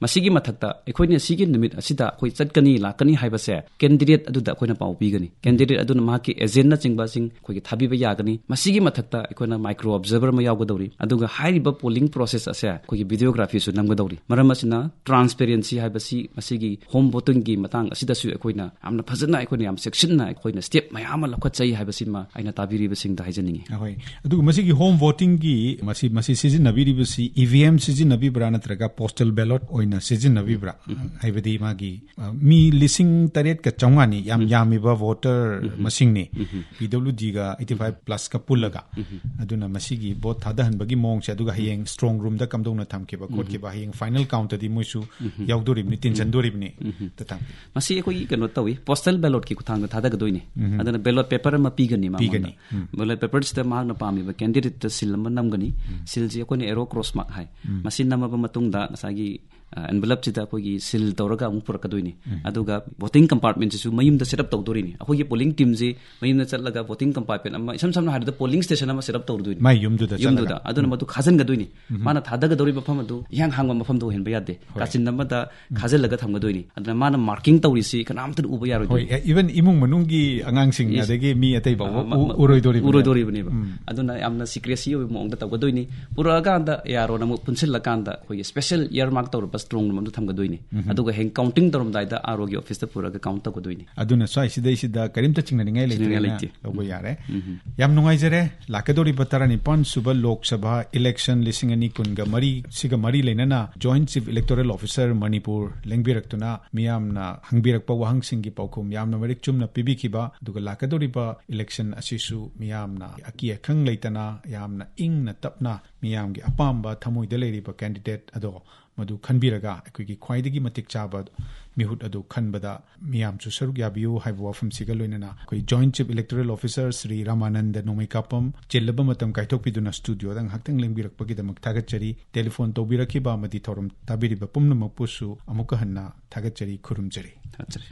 ꯃꯁꯤꯒꯤ ꯃꯊꯛꯇ ꯑꯩꯈꯣꯏꯅ ꯁꯤꯒꯤ ꯅꯨꯃꯤꯠ ꯑꯁꯤꯗ ꯑꯩꯈꯣꯏ ꯆꯠꯀꯅꯤ, ꯂꯥꯛꯀꯅꯤ ꯍꯥꯏꯕꯁꯦ ꯀꯦꯟꯗꯤꯗꯦꯠ ꯑꯗꯨꯗ ꯑꯩꯈꯣꯏꯅ ꯄꯥꯎ ꯄꯤꯒꯅꯤ꯫ ꯀꯦꯟꯗꯤꯗꯦꯠ ꯑꯗꯨꯅ ꯃꯍꯥꯛꯀꯤ ꯑꯦꯖꯦꯟꯅꯆꯤꯡꯕꯁꯤꯡ ꯑꯩꯈꯣꯏꯒꯤ ꯊꯥꯕꯤꯕ ꯌꯥꯒꯅꯤ꯫ ꯃꯁꯤꯒꯤ ꯃꯊꯛꯇ ꯑꯩꯈꯣꯏꯅ ꯃꯥꯏꯀ꯭ꯔꯣ ꯑꯣꯕꯖꯔꯕꯔ ꯑꯃ ꯌꯥꯎꯒꯗꯧꯔꯤ꯫ ꯑꯗꯨꯒ ꯍꯥꯏꯔꯤꯕ ꯄꯣꯂꯤꯡ ꯄ꯭ꯔꯣꯁꯦꯁ ꯑꯁꯦ ꯑꯩꯈꯣꯏꯒꯤ ꯚꯤꯗꯤꯑꯣꯒ꯭ꯔꯥꯐꯤꯁꯨ ꯅꯝꯒꯗꯧꯔꯤ꯫ ꯃꯔꯝ ꯑꯁꯤꯅ ꯇ꯭ꯔꯥꯟꯁꯄꯦꯔꯦꯟꯁꯤ ꯍꯥꯏꯕꯁꯤ ꯃꯁꯤꯒꯤ ꯍꯣꯝ ꯚꯣꯇꯤꯡꯒꯤ ꯃꯇꯥꯡ ꯑꯁꯤꯗꯁꯨ ꯑꯩꯈꯣꯏꯅ ꯌꯥꯝꯅ ꯐꯖꯅ, ꯑꯩꯈꯣꯏꯅ ꯌꯥꯝ ꯆꯦꯛꯁꯤꯟꯅ ꯑꯩꯈꯣꯏꯅ ꯁ꯭ꯇꯦꯞ ꯃꯌꯥꯝ ꯑꯃ ꯂꯧꯈꯠꯆꯩ ꯍꯥꯏꯕꯁꯤꯃ ꯑꯩꯅ ꯇꯥꯕꯤꯔꯤꯕꯁꯤꯡꯗ ꯍꯥꯏꯖꯅꯤꯡꯉꯤ꯫ ꯍꯣꯏ꯫ ꯑꯗꯨꯒ ꯃꯁꯤꯒꯤ ꯍꯣꯝ ꯚꯣꯇꯤꯡꯒꯤ ꯃꯁꯤ, ꯃꯁꯤ ꯁꯤꯖꯤꯟꯅꯕꯤꯔꯤꯕꯁꯤ ꯏ ꯚꯤ ꯑꯦꯝ ꯁꯤꯖꯤꯟꯅꯕꯤꯕ꯭ꯔꯥ ꯅꯠꯇ꯭ꯔꯒ ꯄꯣꯁꯇꯦꯜ ꯕꯦꯂꯣꯠ ꯑꯣꯏꯅ ꯁꯤꯖꯤꯟꯅꯕꯤꯕ꯭ꯔꯥ? ꯍꯥꯏꯕꯗꯤ ꯃꯥꯒꯤ, ꯑ, ꯃꯤ ꯂꯤꯁꯤꯡ ꯇꯔꯦꯠꯀ ꯆꯥꯝꯃꯉꯥꯅꯤ, ꯌꯥꯝ ꯌꯥꯝꯃꯤꯕ ꯚꯣꯇꯔ ꯃꯁꯤꯡꯅꯤ, ꯄꯤ ꯗꯕ꯭ꯂꯤꯎ ꯗꯤꯒ ꯑꯩꯠꯇꯤ ꯐꯥꯏꯚ ꯄ꯭ꯂꯁꯀ ꯄꯨꯜꯂꯒ꯫ ꯑꯗꯨꯅ ꯃꯁꯤꯒꯤ ꯚꯣꯠ ꯊꯥꯗꯍꯟꯕꯒꯤ ꯃꯑꯣꯡꯁꯦ, ꯑꯗꯨꯒ ꯍꯌꯦꯡ ꯁ꯭ꯇ꯭ꯔꯣꯡ ꯔꯨꯝꯗ ꯀꯝꯗꯧꯅ ꯊꯝꯈꯤꯕ ꯈꯣꯠꯈꯤꯕ, ꯍꯌꯦꯡ ꯐꯥꯏꯅꯦꯜ ꯀꯥꯎꯟꯇꯗꯤ ꯃꯣꯏꯁꯨ ꯌꯥꯎꯗꯣꯔꯤꯕꯅꯤ, ꯇꯤꯟꯁꯤꯟꯗꯣꯔꯤꯕꯅꯤ꯫ ꯑꯝꯇ ꯇꯥꯛꯄꯤꯌꯨ꯫ ꯃꯁꯤ ꯑꯩꯈꯣꯏꯒꯤ ꯀꯩꯅꯣ ꯇꯧꯏ, ꯄꯣꯁꯇꯦꯜ ꯕꯦꯂꯣꯠꯀꯤ ꯈꯨꯠꯊꯥꯡꯗ ꯊꯥꯗꯒꯗꯣꯏꯅꯤ꯫ ꯑꯗꯨꯅ ꯕꯦꯂꯣꯠ ꯄꯦꯄꯔ ꯑꯃ ꯄꯤꯒꯅꯤ ꯃꯉꯣꯟꯗ꯫ ꯄꯤꯒꯅꯤ꯫ ꯕꯦꯂꯣꯠ ꯄꯦꯄꯔꯁꯤꯗ ꯃꯍꯥꯛꯅ ꯄꯥꯝꯃꯤꯕ ꯀꯦꯟꯗꯤꯗꯦꯠꯇ ꯁꯤꯜ ꯑꯃ ꯅꯝꯒꯅꯤ꯫ ꯁꯤꯜꯁꯤ ꯑꯩꯈꯣꯏꯅ ꯑꯦꯔꯣ ꯀ꯭ꯔꯣꯁ ꯃꯥꯔꯛ ꯍꯥꯏ꯫ ꯃꯁꯤ ꯅꯝꯃꯕ ꯃꯇꯨꯡꯗ ꯉꯁꯥꯏꯒꯤ, ꯑ, ꯑꯦꯟꯚꯦꯂꯞꯁꯤꯗ ꯑꯩꯈꯣꯏꯒꯤ ꯁꯤꯜ ꯇꯧꯔꯒ ꯑꯃꯨꯛ ꯄꯨꯔꯛꯀꯗꯣꯏꯅꯤ꯫ ꯑꯗꯨꯒ ꯚꯣꯇꯤꯡ ꯀꯝꯄꯥꯔꯠꯃꯦꯟꯁꯤꯁꯨ ꯃꯌꯨꯝꯗ ꯁꯦꯠ ꯑꯞ ꯇꯧꯗꯣꯔꯤꯅꯤ꯫ ꯑꯩꯈꯣꯏꯒꯤ ꯄꯣꯂꯤꯡ ꯇꯤꯝꯁꯤ ꯃꯌꯨꯝꯗ ꯆꯠꯂꯒ ꯚꯣꯇꯤꯡ ꯀꯝꯄꯥꯔꯠꯃꯦꯟ ꯑꯃ, ꯏꯁꯝ ꯁꯝꯅ ꯍꯥꯏꯔꯕꯗ ꯄꯣꯂꯤꯡ ꯁ꯭ꯇꯦꯁꯟ ꯑꯃ ꯁꯦꯠ ꯑꯞ ꯇꯧꯔꯗꯣꯏꯅꯤ꯫ ꯃꯥꯏ ꯌꯨꯝꯗꯨꯗ ꯌꯨꯝꯗꯨꯗ꯫ ꯆꯠꯂꯒ꯫ ꯑꯗꯨꯅ ꯃꯗꯨ ꯈꯥꯖꯤꯟꯒꯗꯣꯏꯅꯤ꯫ ꯃꯥꯅ ꯊꯥꯗꯒꯗꯧꯔꯤꯕ ꯃꯐꯝ ꯑꯗꯨ ꯏꯍꯥꯡ ꯍꯥꯡꯕ ꯃꯐꯝꯗ ꯑꯣꯏꯍꯟꯕ ꯌꯥꯗꯦ꯫ ꯍꯣꯏ꯫ ꯀꯥꯆꯤꯟ ꯑꯃꯗ ꯈꯥꯖꯤꯜꯂꯒ ꯊꯝꯒꯗꯣꯏꯅꯤ꯫ ꯑꯗꯨꯅ ꯃꯥꯅ ꯃꯥꯔꯀꯤꯡ ꯇꯧꯔꯤꯁꯤ ꯀꯅꯥꯝꯇꯅ ꯎꯕ ꯌꯥꯔꯣꯏꯗꯣꯏꯅꯤ꯫ ꯍꯣꯏ, ꯏꯚꯟ ꯏꯃꯨꯡ ꯃꯅꯨꯡꯒꯤ ꯑꯉꯥꯡꯁꯤꯡ, ꯏꯁ꯫ ꯑꯗꯒꯤ ꯃꯤ ꯑꯇꯩ ꯐꯥꯎꯕ ꯑ, ꯃ-, ꯎ-, ꯃ-, ꯎꯔꯣꯏꯗꯧꯔꯤꯕꯅꯦꯕ꯫ ꯎꯔꯣꯏꯗꯧꯔꯤꯕꯅꯦꯕ꯫ ꯑꯗꯨꯅ ꯌꯥꯝꯅ ꯁꯤꯀ꯭ꯔꯦꯁꯤ ꯑꯣꯏꯕ ꯃꯑꯣꯡꯗ ꯇꯧꯒꯗꯣꯏꯅꯤ꯫ ꯄꯨꯔꯛꯑꯀꯥꯟꯗ ꯑꯦ ꯑꯥꯔ ꯑꯣꯅ ꯑꯃꯨꯛ ꯄꯨꯟꯁꯤꯜꯂꯀꯥꯟꯗ ꯑꯩꯈꯣꯏꯒꯤ ꯁ꯭ꯄꯦꯁꯦꯜ ꯏꯌꯔ ꯃꯥꯔꯛ ꯇꯧꯔꯕ ꯁ꯭ꯇ꯭ꯔꯣꯡ ꯔꯨꯝ ꯑꯃꯗ ꯊꯝꯒꯗꯣꯏꯅꯤ꯫ ꯑꯗꯨꯒ ꯍꯌꯦꯡ ꯀꯥꯎꯟꯇꯤꯡ ꯇꯧꯔꯝꯗꯥꯏꯗ ꯑꯥꯔ ꯑꯣꯒꯤ ꯑꯣꯐꯤꯁꯇ ꯄꯨꯔꯛꯑꯒ ꯀꯥꯎꯟ ꯇꯧꯒꯗꯣꯏꯅꯤ꯫ ꯑꯗꯨꯅ ꯁ꯭ꯋꯥꯏꯁꯤꯗꯩꯁꯤꯗ ꯀꯔꯤꯝꯇ ꯆꯤꯡꯅꯅꯤꯡꯉꯥꯏ ꯆꯤꯡꯅꯅꯤꯡꯉꯥꯏ ꯂꯩꯇ꯭ꯔꯦꯅ ꯂꯩꯇꯦ꯫ ꯂꯧꯕ ꯌꯥꯔꯦ꯫ ꯌꯥꯝ ꯅꯨꯡꯉꯥꯏꯖꯔꯦ꯫ ꯂꯥꯛꯀꯗꯧꯔꯤꯕ ꯇꯔꯥꯅꯤꯄꯥꯟ ꯁꯨꯕ ꯂꯣꯛ ꯁꯚꯥ ꯏꯂꯦꯛꯁꯟ ꯂꯤꯁꯤꯡ ꯑꯅꯤ ꯀꯨꯟꯒ ꯃꯔꯤ ꯁꯤꯒ ꯃꯔꯤ ꯂꯩꯅꯅ joint chief electoral officer Manipur ꯂꯦꯡꯕꯤꯔꯛꯇꯨꯅ ꯃꯤꯌꯥꯝꯅ ꯍꯪꯕꯤꯔꯛꯄ ꯋꯥꯍꯪꯁꯤꯡꯒꯤ ꯄꯥꯎꯈꯨꯝ ꯌꯥꯝꯅ ꯃꯔꯤꯛ ꯆꯨꯝꯅ ꯄꯤꯕꯤꯈꯤꯕ, ꯑꯗꯨꯒ ꯂꯥꯛꯀꯗꯧꯔꯤꯕ ꯏꯂꯦꯛꯁꯟ ꯑꯁꯤꯁꯨ ꯃꯤꯌꯥꯝꯅ ꯑꯀꯤ ꯑꯈꯪ ꯂꯩꯇꯅ ꯌꯥꯝꯅ ꯏꯪꯅ ꯇꯞꯅ ꯃꯤꯌꯥꯝꯒꯤ ꯑꯄꯥꯝꯕ ꯊꯃꯣꯏꯗ ꯂꯩꯔꯤꯕ ꯀꯦꯟꯗꯤꯗꯦꯠ ꯑꯗꯣ ꯃꯗꯨ ꯈꯟꯕꯤꯔꯒ ꯑꯩꯈꯣꯏꯒꯤ ꯈ꯭ꯋꯥꯏꯗꯒꯤ ꯃꯇꯤꯛ ꯆꯥꯕ ꯃꯤꯍꯨꯠ ꯑꯗꯨ ꯈꯟꯕꯗ ꯃꯤꯌꯥꯝꯁꯨ ꯁꯔꯨꯛ ꯌꯥꯕꯤꯌꯨ ꯍꯥꯏꯕ ꯋꯥꯐꯝꯁꯤꯒ ꯂꯣꯏꯅꯅ ꯑꯩꯈꯣꯏ joint chief electoral officer Shri Ramananda ꯅꯣꯡꯃꯩꯀꯥꯄꯝ ꯆꯤꯜꯂꯕ ꯃꯇꯝ ꯀꯥꯏꯊꯣꯛꯄꯤꯗꯨꯅ ꯁ꯭ꯇꯨꯗꯤꯑꯣꯗ ꯉꯥꯏꯍꯥꯛꯇꯪ ꯂꯦꯡꯕꯤꯔꯛꯄꯒꯤꯗꯃꯛ ꯊꯥꯒꯠꯆꯔꯤ꯫ ꯇꯦꯂꯤꯐꯣꯟ ꯇꯧꯕꯤꯔꯛꯈꯤꯕ ꯑꯃꯗꯤ ꯊꯧꯔꯝ ꯇꯥꯕꯤꯔꯤꯕ ꯄꯨꯝꯅꯃꯛꯄꯨꯁꯨ ꯑꯃꯨꯛꯀ ꯍꯟꯅ ꯊꯥꯒꯠꯆꯔꯤ, ꯈꯨꯔꯨꯝꯖꯔꯤ꯫ ꯊꯥꯒꯠꯆꯔꯤ꯫